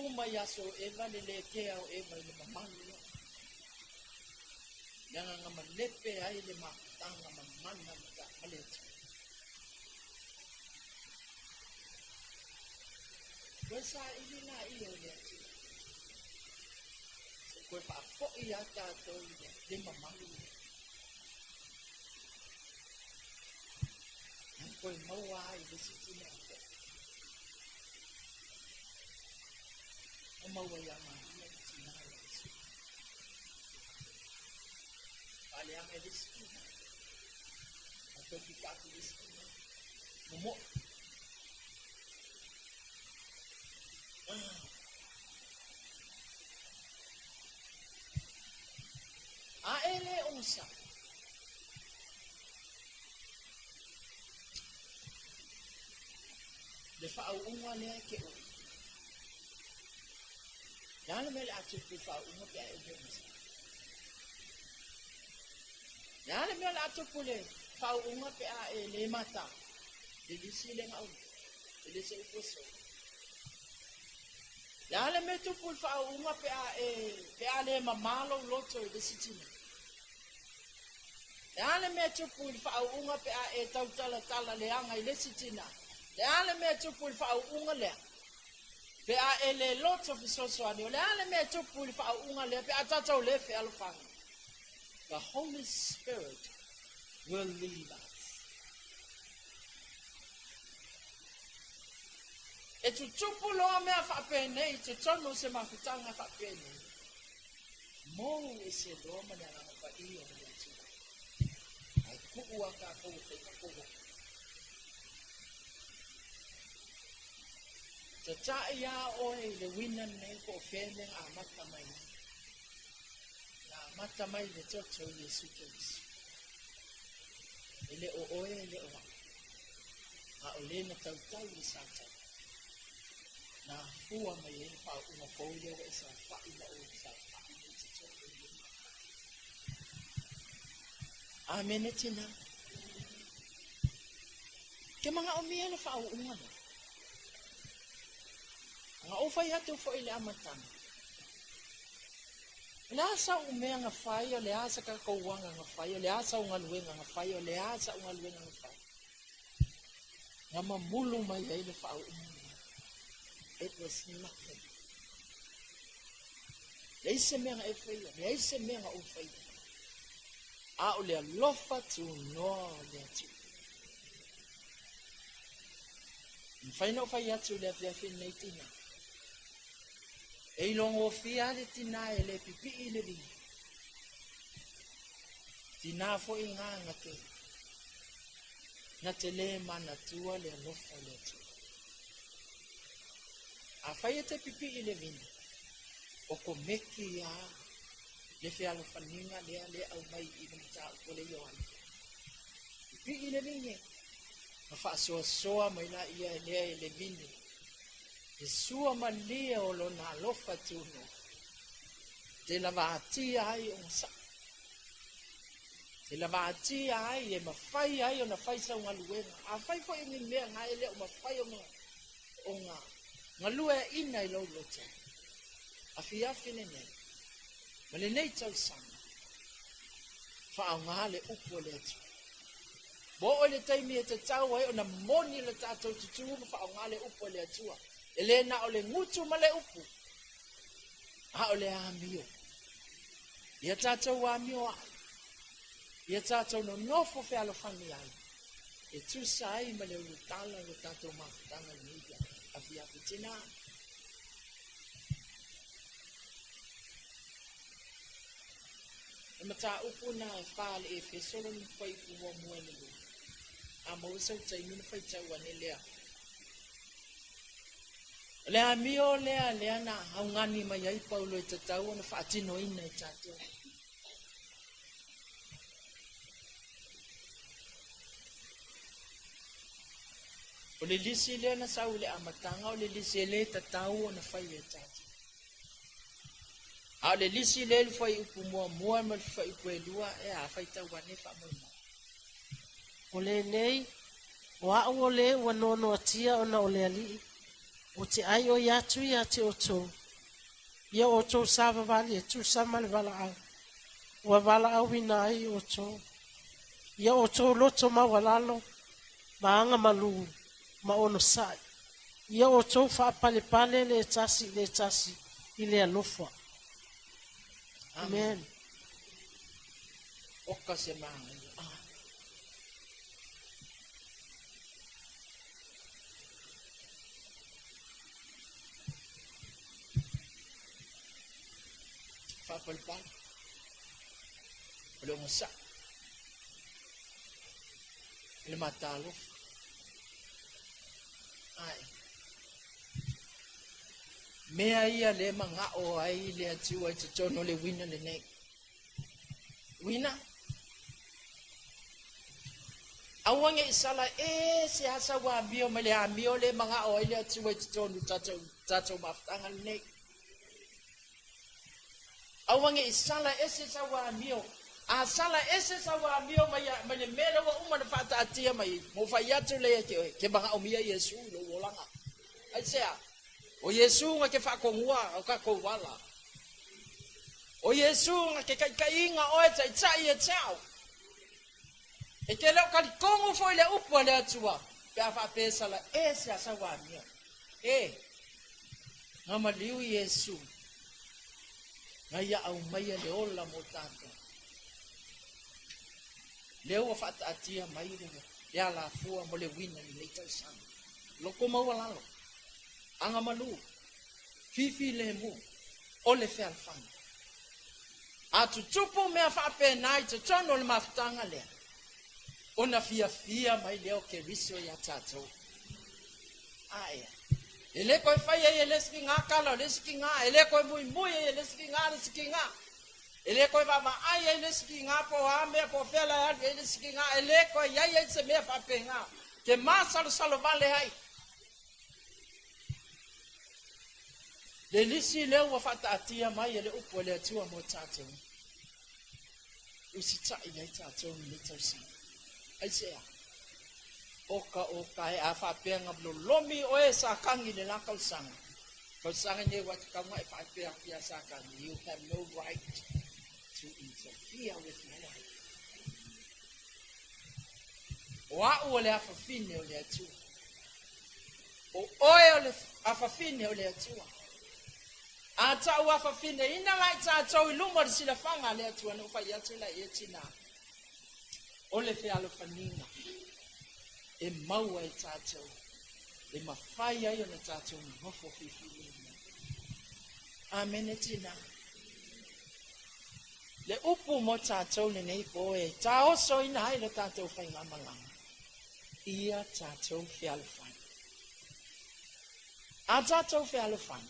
Uma i aso o Eva le lē kea o Eva i le mamalu lea. Leaga na malepe ai le mafutaga mamana ma le Atua. Toe saili laia o le Atua. Se i toe faafoi lava tatou i le mamalu lea. Na toe maua ai le isi tina foi. Na maua ia Maria le tina o Iesu. Faaleaga e le isi tina. Na toe pita atu i le isi tina. Momoe. A e le onosai. Le faauuga lea e te ui. Le a le mea o le a tupu i le faauuga pe a e le onosai? Le a le mea o le a tupu i le faauuga pe a e le mata? Le lisi le gauli. E le se upu e solo. Le a le mea e tupu i le faauuga pe a e, pe a le mamā lou loto i le isi tina? Le a le mea e tupu i le faauuga pe a e tautalatala leaga i le isi tina? Le a le mea e tupu i le faauuga lea pe a e le loto fesoasoani? O le a le mea e tupu i le faauuga lea pe a tatou le fealofani? The Holy Spirit will leave us. E tutupu loa mea faapenei i totonu o se mafutaga faapenei, mou ese loa ma le Agaga Paia o le Atua. Ae tuu a tatou e fai tatou loto. Tata'i a oe i le uina lenei po o fea mea na amata mai ai. Na amata mai i le toto o Iesu Keriso. E le o oe e le o au. A o le na tautau i le Satani. Na afua mai ai le faauuga fou lea ua e saofa'i ma ou saofa'i nei i totonu o lenei mafutaga. Amene tinā. Ke manaomia le faauuga lea. Na ou fai atu foi i le amataga, o le a sau mea na fai, o le a sa tatou aga na fai, o le a sau galuega na fai, o le a sau galuega na fai, na mamulu mai ai le faauuga lea. It was nothing. Leai se mea na e faia, leai se mea na ou faia. A o le alofa tunoa o le Atua. E mafai ona ou fai atu i le afiafi lenei tinā. E iloagofie lava le tinā e le pipii i le vini. Tinā foi gā na te, na te le manatua le alofa o le Atua. Afai e te pipii i le vini, O komeki ia le fealofaniga lea le aumai i le mataupu a le Ioane. Pipii le vine, ma faasoasoa mai laia e lea e le vine. E sua malie o lona alofa tunoa. Te lava atia ai ogasai. Te lava atia ai e mafai ai ona fai sau galuega. Afai foi ni mea na e le o mafai ona galueaiina i lou loto. Afiafi lenei, ma lenei tausaga, faaaogā le upu a le Atua. Ua oo i le taimi e tatau ai ona moni le tatou tutū ma faaaogā le upu a le Atua. E le na o le gutu ma le upu, a o le amio. Ia tatou amio ai. Ia tatou nonofo fealofani ai. E tusa ai ma le ulutala o le tatou mafutaga lenei afiafi tina. E mataupu na e fa le Efeso lona fuaiupu muamua i le lua. A maua sau taimi na faitau ane lea. O le amio lea lea na augani mai ai Paulo e tatau ona faatinoina e tatou. O le lisi lea na sau i le amataga o le lisi e le tatau ona fai e tatou. A o le lisi lea i le fuaiupu muamua ma le fuaiupu e lua e a faitau ane faamoemoe.
O lenei, o a'u o lē ua noanoatia ona o le Alii, ou te aioi atu ia te outou, ia outou savavali e tusa ma le valaau, ua valaauina ai outou. Ia outou loto maualalo, ma aga malū, ma onosa'i. Ia outou faapalepale le tasi i le tasi i le alofa. Amen.
Oka se magaia. Ah. Faapalepale. O le ogasa'i. Le matalofa. Ai. Mea ia le magao ai le Atua i totonu o le uiga lenei. Uiga. Aua ne i sala e se asa ua amio mai le amio le magao ai le Atua i totonu tatou tatou mafutaga lenei. Aua ne i sala ese sau amio. A sala ese sau amio mai mai le mea lea ua uma na faataatia mai mo fai atu le ke magaomia Iesu i lou olaga. Aisea? O Iesu na ke faatogua o tatou ala. O Iesu na ke taitaiga oe taitai e te au. E te le o talitonu foi le upu a le Atua pe a faapea e sala ese a sau amio. E, na maliu Iesu. Na ia aumaia le ola mo tatou. Lea ua faataatia mai le alafua mo le uiga i lenei tausaga. Loto maualalo, aga malū, fifilemu, o le fealofani. A tutupu mea faapena i totonu o le mafutaga lea, ona fiafia mai lea o Keriso ia tatou. Ae, e le koe fai ai e le sikiga kala o le sikiga, e le koe muimui ai e le sikiga le sikiga. E le koe vaavaai ai le sikiga po o a mea po o fea la e alu ai le sikiga, e le koe iai ai se mea faapena. Ke masalosalo vale ai. Le lisi lea ua faataatia mai e le upu a le Atua mo tatou. Usitai ai tatou i lenei tausaga. Aisea? Oka oka e a faapea na lolomi oe Satani i le la tausaga. Tausaga nei ua tatau ona e faapea atu ia Satani, you have no right to interfere with my life. O a'u o le afafine o le Atua. O oe o le afafine o le Atua. A ta'u afafine ina la i tatou i luma o le silafaga a le Atua na ou fai atu la ia tina. O le fealofaniga e maua e tatou e mafai ai ona tatou nonofo filemu. Amene tina. Le upu mo tatou lenei po e taosoina ai le tatou faigamalaga. Ia tatou fealofani. A tatou fealofani.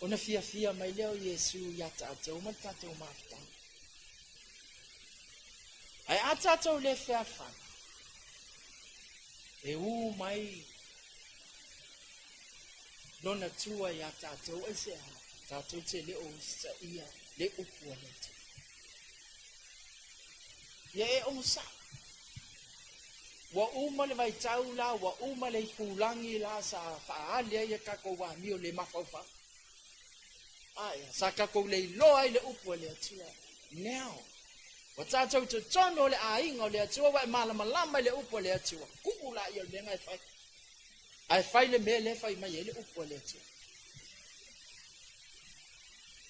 Ona fiafia mai lea o Iesu iā tatou ma le tatou mafutaga. Ae a tatou le fealofani, e ū mai lona tua iā tatou aisea? Tatou te le o usitaia le upu a le Atua. Ia e onosai. Ua uma le vaitau la, ua uma le ifulagi la sa faaali ai a tatou amio le mafaufau. Ae, sa tatou le iloa ai le upu a le Atua. Now, ua tatou totonu o le aiga o le Atua, ua e malamalama i le upu a le Atua. Tuu laia o le mea na e fai. Ae fai le mea lea e fai mai ai le upu a le Atua.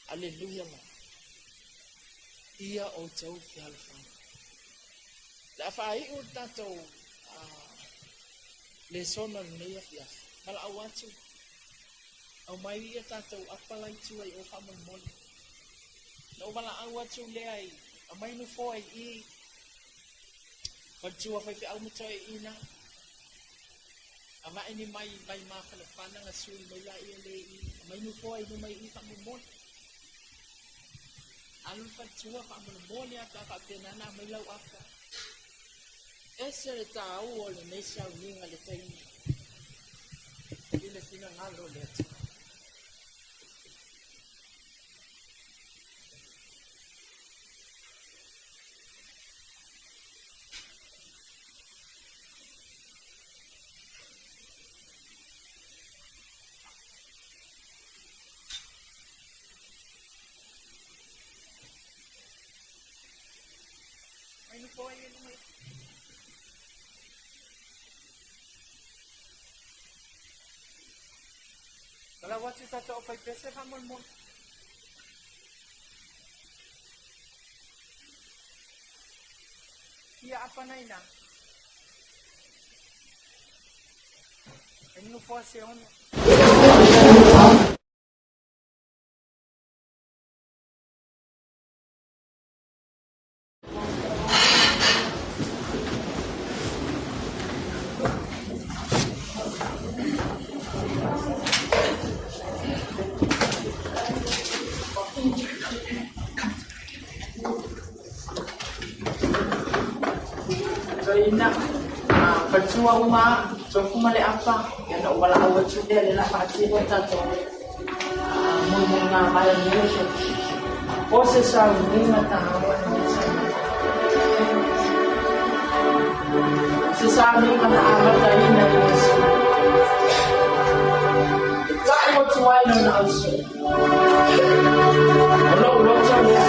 Aleluia la. Ia outou fealofani. Le a faaiu le tatou lesona o lenei afiafi. Valaau atu, aumai ia tatou apa la i tua i o faamolemole. Na ou valaau atu lea i aumai nofoa i i faletua faifeau ma toeaiina. Avae ni mai vai mafanafana na sui mai laia le i aumai nofoa i luma i i faamolemole. Alu le faletua faamolemole a pe a faapena ona aumai lau apa. Ese le taua o lenei sauniga i le taimi i le finagalo o le Atua. Mai nofoa i luma i. Valaau atu i tatou aufaipese faamolemole. Fia apa nai ina. Ai nofoa se ono. Toeaina, faletua uma, tofu ma le apa, ia na ou valaau atu lea, lea o le a faatino tatou mulimuliga mai o lenei aso. O se sauniga taua lenei sauniga. O se sauniga na amataina e Iesu. E taʻi motu ai lona auso. O lou loto lea.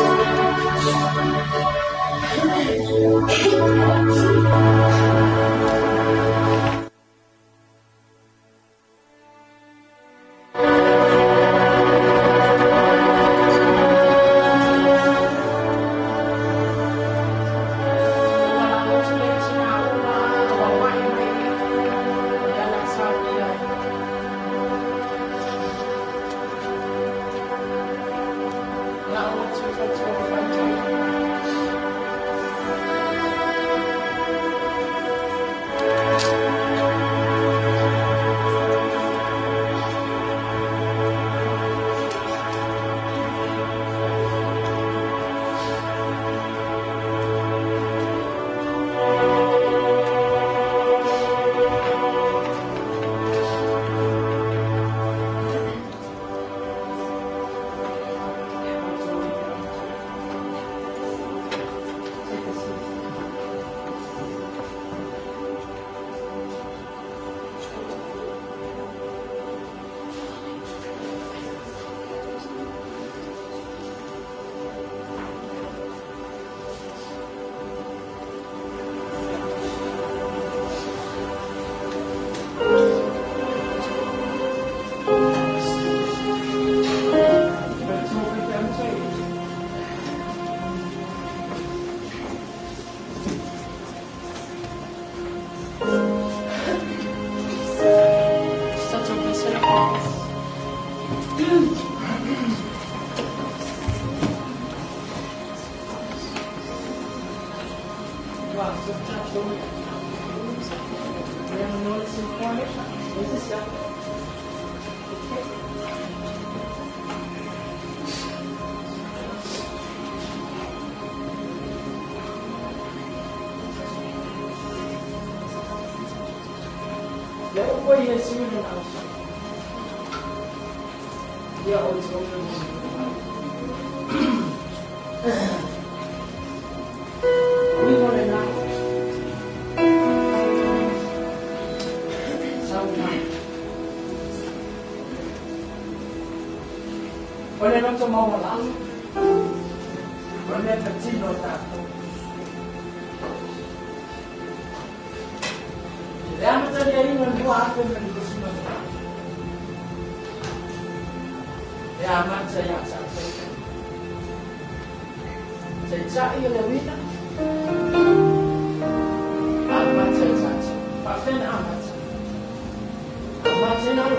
Le upu a Iesu i lona auso, Ia outou femoliga mai. Uiga o lena, sau ina. O le loto maualalo, o le mea patino a tatou. I le amataliaina o le 2024, e amata iā tatou. Taitai o le uiga, amata i tatou. Faafefea ona amata? Amata i lalo.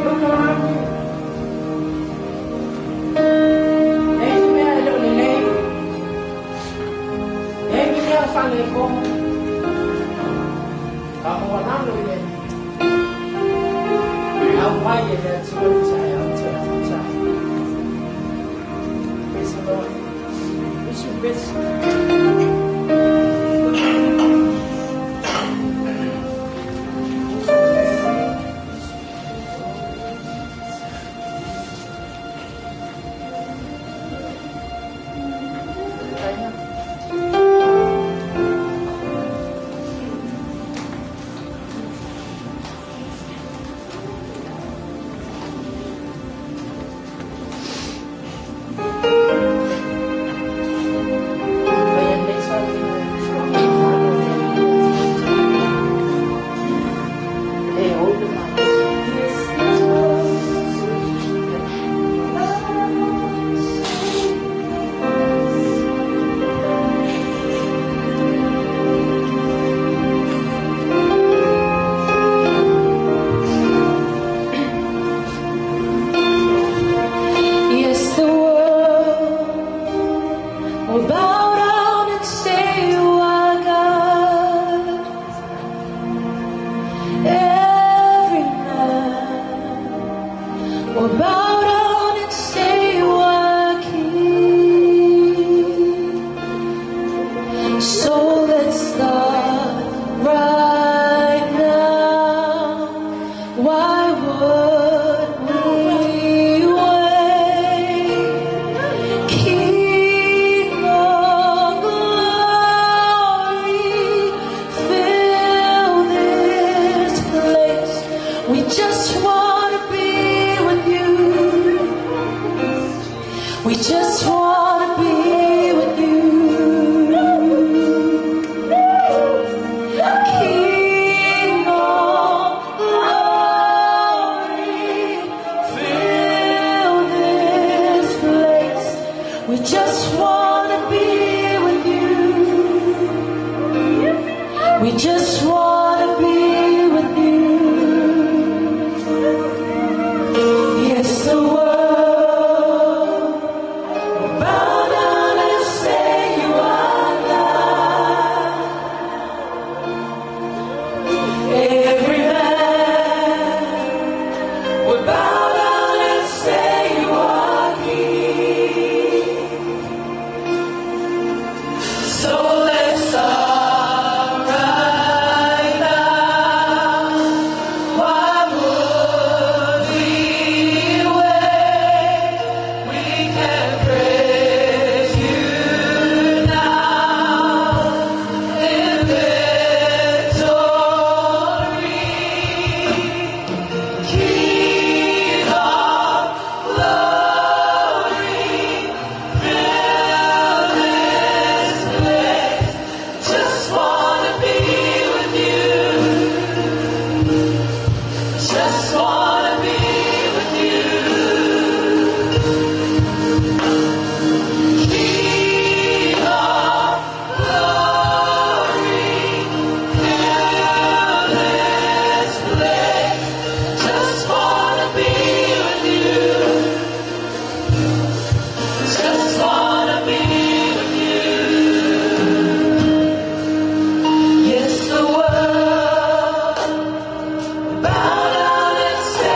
Look around you. E ai se mea e le o lelei? E ai ni mea o faaletonu? Faamaualalo i le Alii. Aumai e le Atua le taeao toe amata ai. Praise the Lord. Wish you best. Kaya. Kaya nei sa E ou le malosi.
Yes, the world will bow down and say you are God. Every man will bow down and say you are King. So let's start right now. Why would we wait? King of glory, fill this place. We just want to be with you. We just want to be with you. King of glory, fill this place. We just want to be with you. We just want to be with you. Yes, the world will bow down and say you are God. Every man will bow down and say you are King. So let's start right now. Why would we wait? We can praise you now in victory. King of glory, fill this place. Just wanna be with you. Just wanna be with you. King of glory, fill this place. Just wanna be with you. Just wanna be with you. Yes, the world bow down and say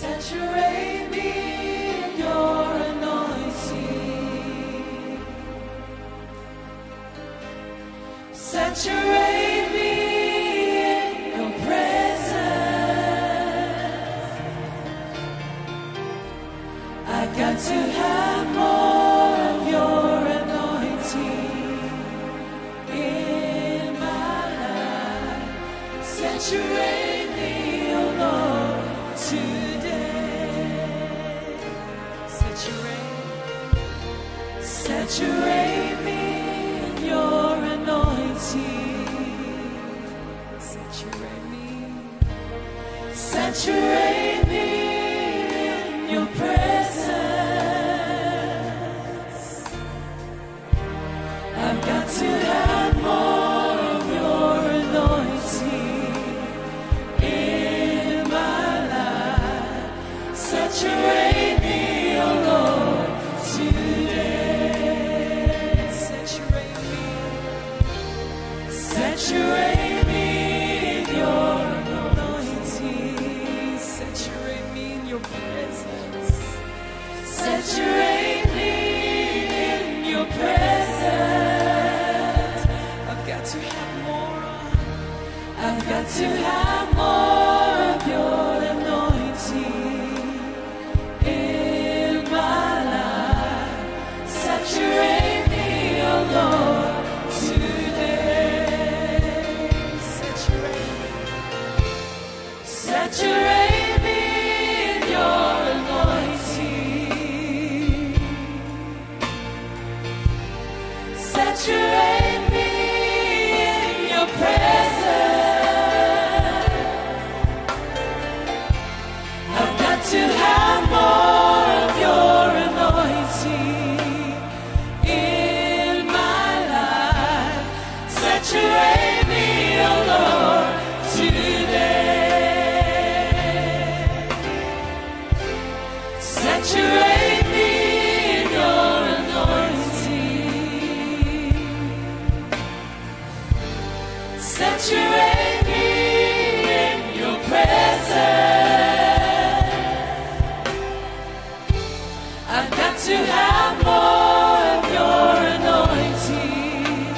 Saturate me in your anointing. Saturate me in your presence. I got to have more of your anointing in my life. Saturate me, oh Lord, today. Saturate, saturate me in your anointing. Saturate me, saturate me in your presence. I've got to have more of your anointing in my life. Saturate me, oh Lord, today. Saturate me. Saturate me in your anointing. Saturate me in your presence. Saturate me in your presence. I've got to have more. I've got to have more of your anointing in my life. Saturate me, oh Lord, today. Saturate me. Saturate me in your anointing. Saturate me in your presence. I've got to have more of your anointing in my life. Saturate me, oh Lord, today. Saturate me in your anointing. Saturate me in your presence. I've got to have more of your anointing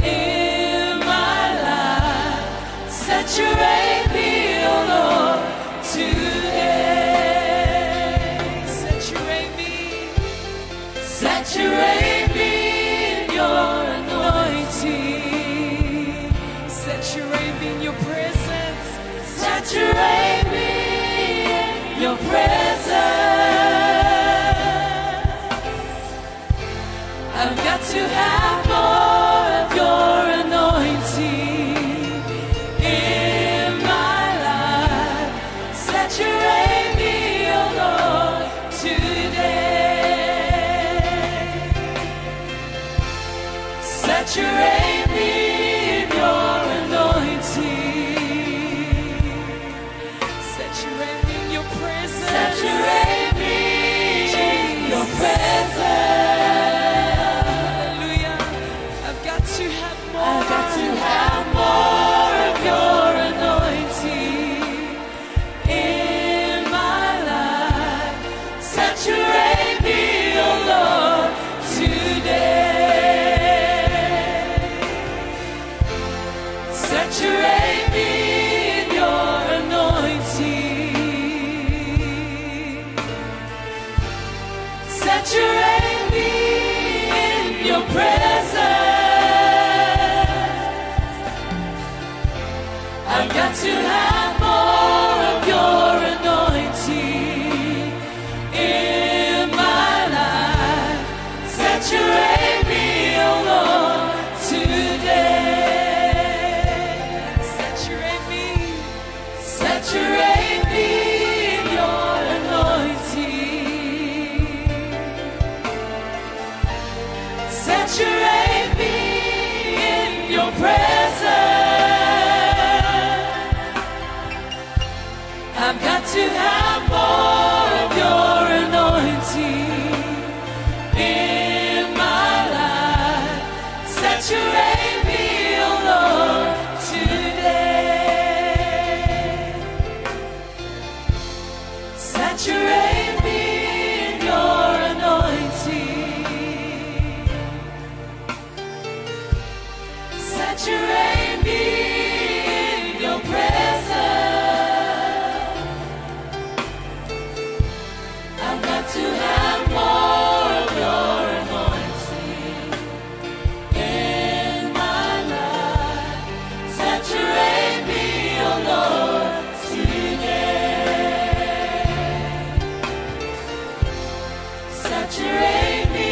in my life. Saturate me, oh Lord, today. Saturate me. Saturate me in your anointing. Saturate me in your presence. Saturate me in your presence. I've got to have more of your anointing in my life. Saturate me, oh Lord, today. Saturate me in your anointing. Saturate me in your presence. Saturate me in your anointing. Saturate me in your presence. I've got to have more of your anointing in my life. Saturate me, oh Lord, today. Saturate me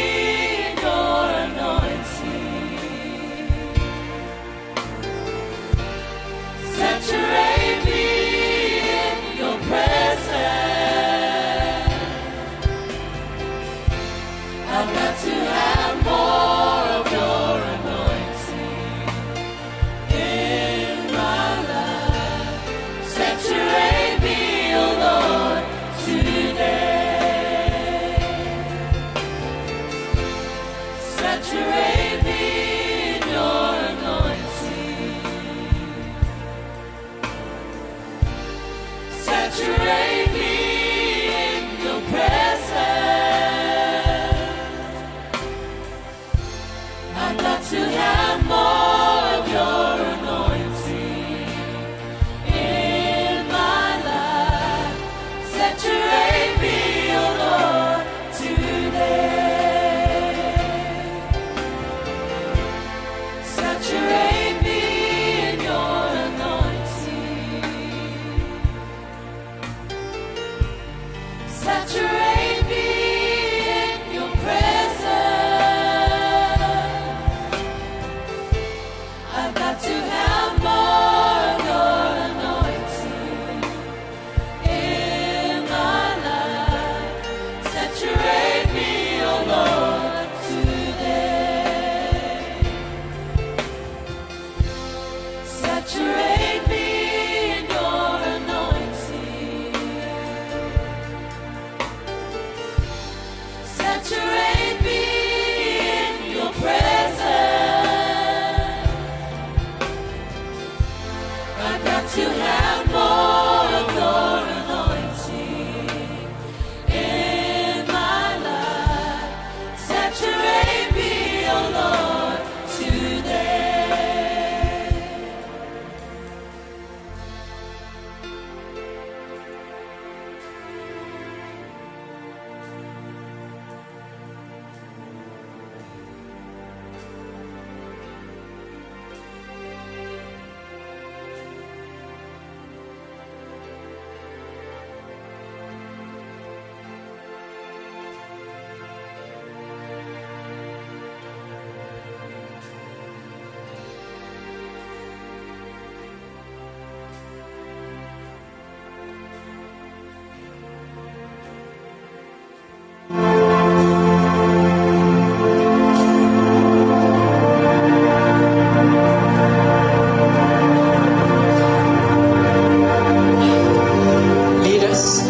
in your anointing. Saturate me in your presence. I've got to have more of your anointing in my life. Saturate me, oh Lord, today. Saturate me in your anointing. Saturate me in your presence. I've got to have more of your anointing in my life. Saturate me, oh Lord, today. Saturate me in your anointing. Saturate me in your presence. I've got to have more of your anointing in my life. Saturate me, oh Lord, today. Saturate me in your anointing. Saturate me in your presence. I've got to have more of your anointing in my life. Saturate me, oh Lord, today.
Leaders.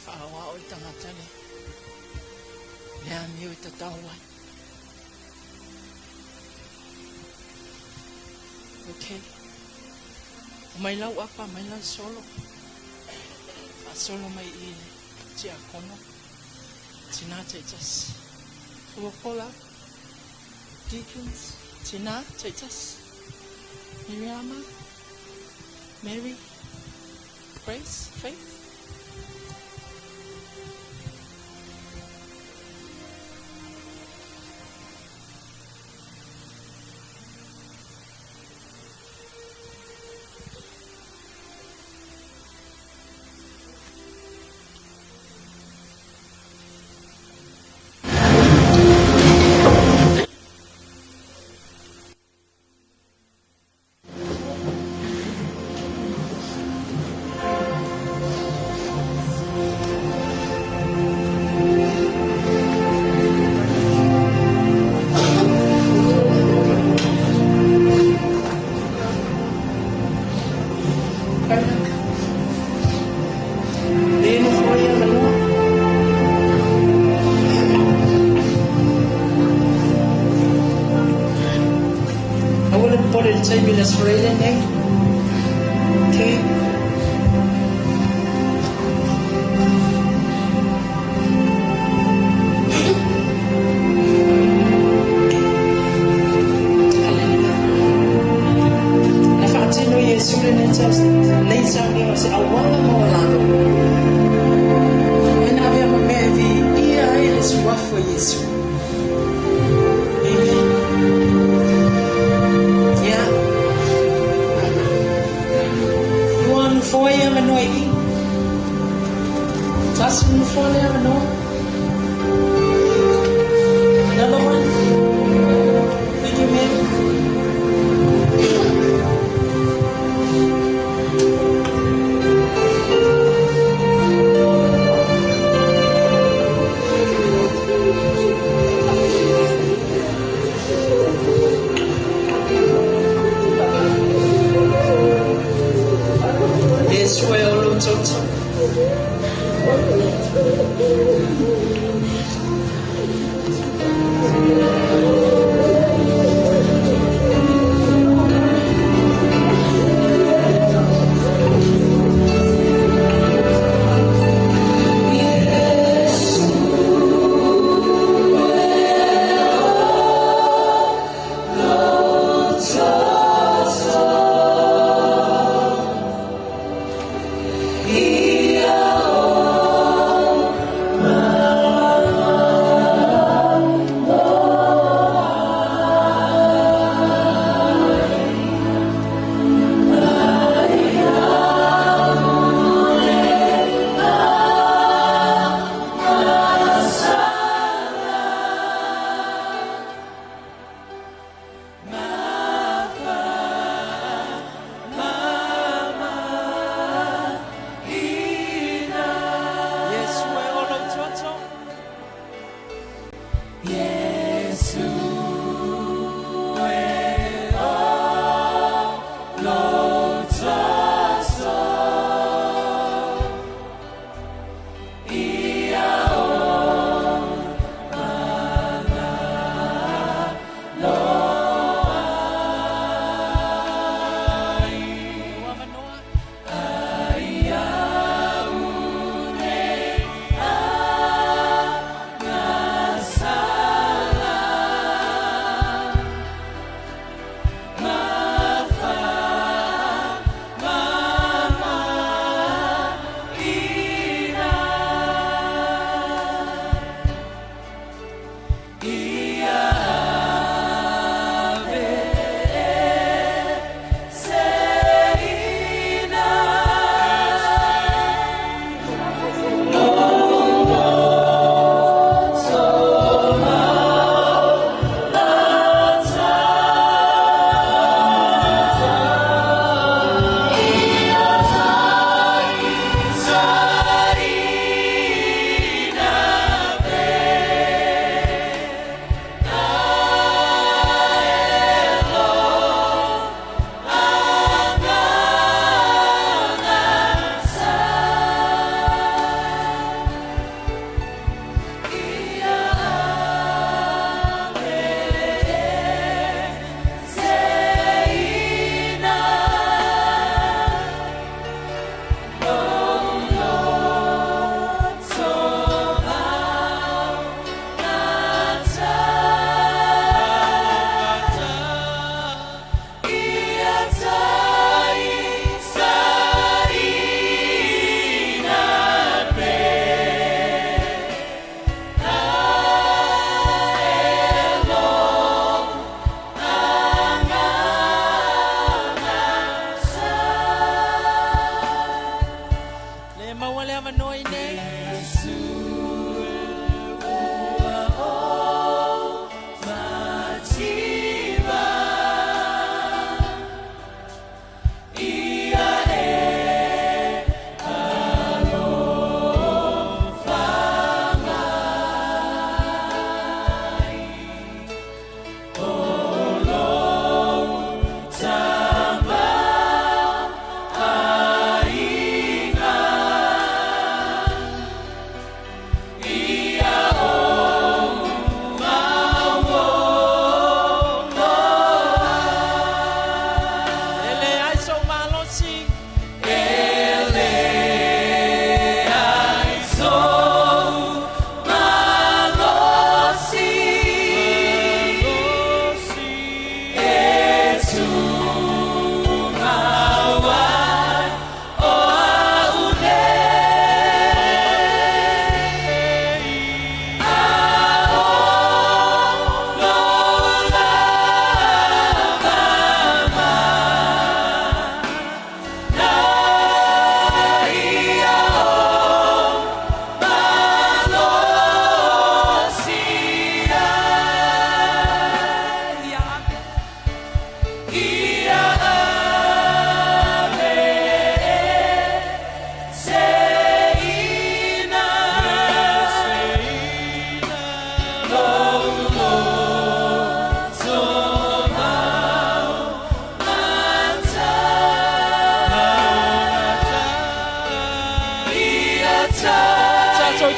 Faaoao i tagata le le amio e tatau ai. Okay. Mai lau apa, mai lau solo. Faasolo mai i le tiakono. Tina taitasi. We will call up deacons. Tina taitasi. Miriama. Mary. Grace. Faith. taimi le Aso Faraile lenei. Okay. Hallelujah. Na faatino Iesu lenei sauniga o se auala maualalo e na avea ma mea e viia ai le suafa o Iesu. Amen. Yeah. Lua nofoa ia avanoa i i. Tasi le nofoa lea avanoa. Another one. Thank you, ma'am. Iesu e o lo outou.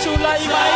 tulai mai.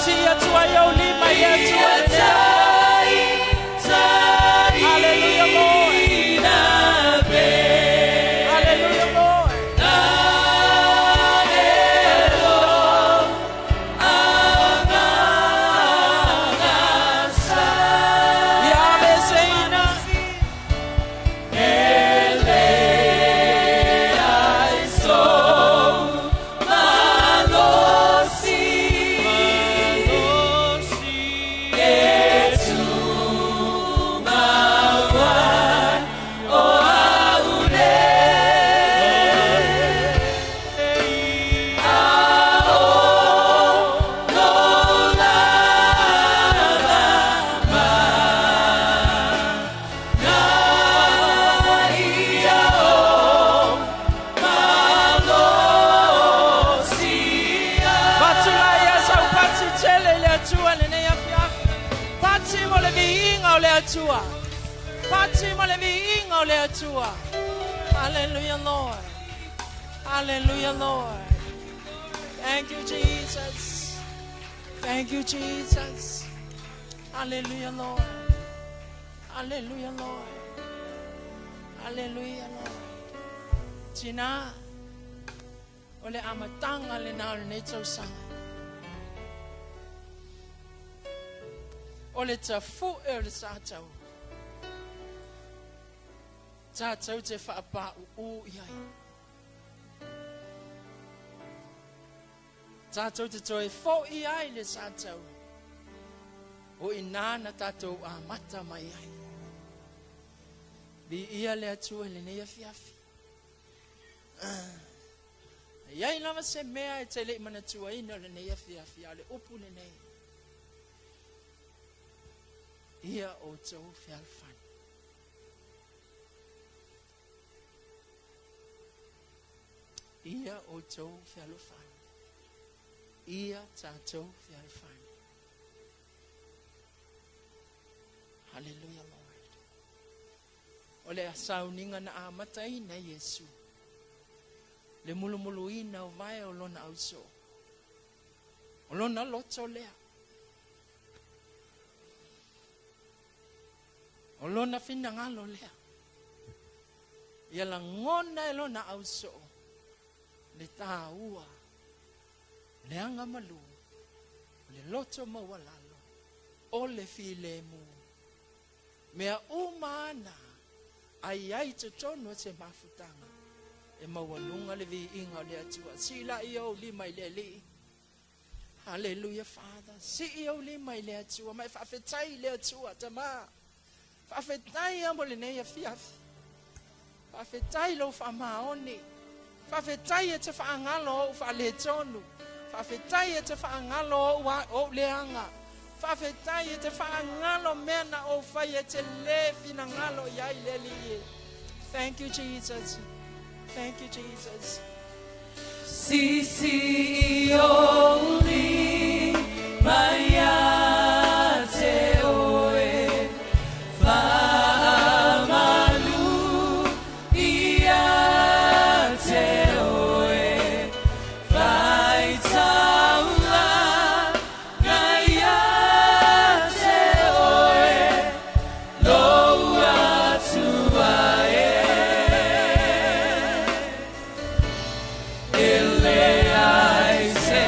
Si atu ai ou lima i le Atua lenei. Hallelujah, Lord. Hallelujah, Lord. Ia aveeseina. Fatulai ia sau pati tele i le Atua lenei afiafi. Pati mo le viiga o le Atua. Pati mo le viiga o le Atua. Hallelujah, Lord. Hallelujah, Lord. Thank you, Jesus. Thank you, Jesus. Hallelujah, Lord. Hallelujah, Lord. Hallelujah, Lord. Tina, o le amataga lena o lenei tausaga. O le tafu'e o le sātau. Tatou te faapā'u'ū i ai. Tatou te toe fo'i ai le sātau. O inā na tatou amata mai ai. Viia le Atua i lenei afiafi. A i ai lava se mea e te le i manatuaina o lenei afiafi, a o le upu lenei. Ia outou fealofani. Ia outou fealofani. Ia tatou fealofani. Hallelujah, Lord. O le sauniga na amataina e Iesu. Le mulumuluina o vae o lona ausoo. O lona loto lea. O lona finagalo lea. Ia lagona e lona ausoo le taua, le agamalu, o le loto maualalo, o le filemu. Mea uma ana a i ai i totonu o se mafutaga e maualuga le viiga o le Atua. Sii laia ou lima i le Alii. Hallelujah, Father. Sii ou lima i le Atua. Ma e faafetai i le Atua, Tama. Faafetai ia mo lenei afiafi. Faafetai lou faamaoni. Faafetai e te faagalo ou faaletonu. Faafetai e te faagalo ou, ou leaga. Faafetai e te faagalo mea na ou fai e te lē finagalo i ai le Alii e. Thank you, Jesus. Thank you, Jesus.
Sisi o lima ia te oe, faamalu ia te oe, faitaulaga ia te oe, lou Atua e. E leai se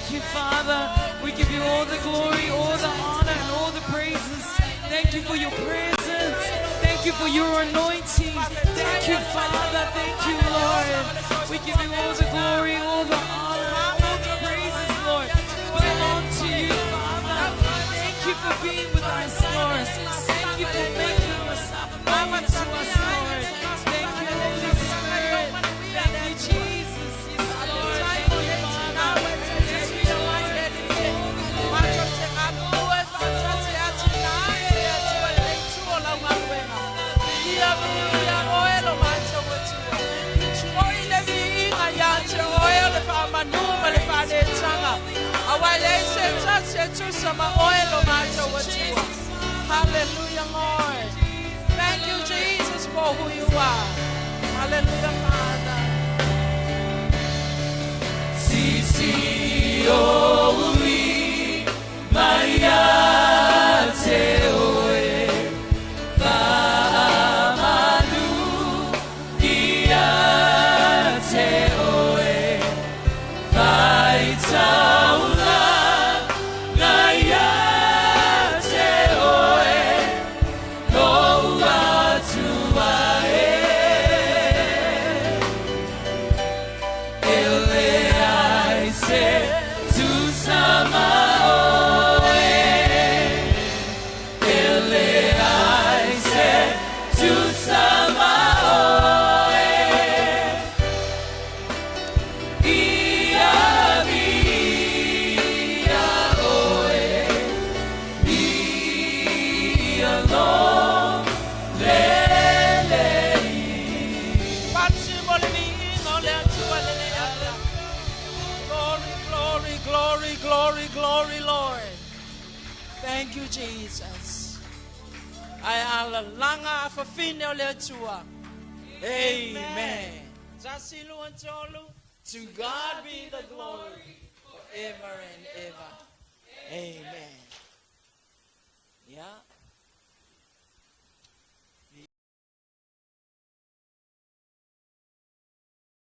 Thank you, Father. We give you all the glory, all the honor, and all the praises. Thank you for your presence. Thank you for your anointing. Thank you, Father. Thank you, Lord. We give you all the glory, all the honor, all the praises, Lord. Belong to you, Father. Thank you for being with us, Lord. Thank you for making us known to us, Lord. Thank you, Holy Spirit. Thank you, Jesus. Yes, Lord. Thank you, Father. Thank you, Lord.
Hallelujah, Lord. Thank you, Jesus, for who you are. Hallelujah, Father.
Sisi oi mai te oe Whaamanu ia te oe Whai taula ngai te oe Lo atua e Ele ai se tu sama oe Ele ai se tu sama oe Ia via oe Ia lo lele
Glory, glory, glory, glory, glory, Lord. Thank you, Jesus. Ai ala langa afafine o le Atua. Amen. Tasi lua tolu. To God be the glory forever and ever. Amen. Yeah.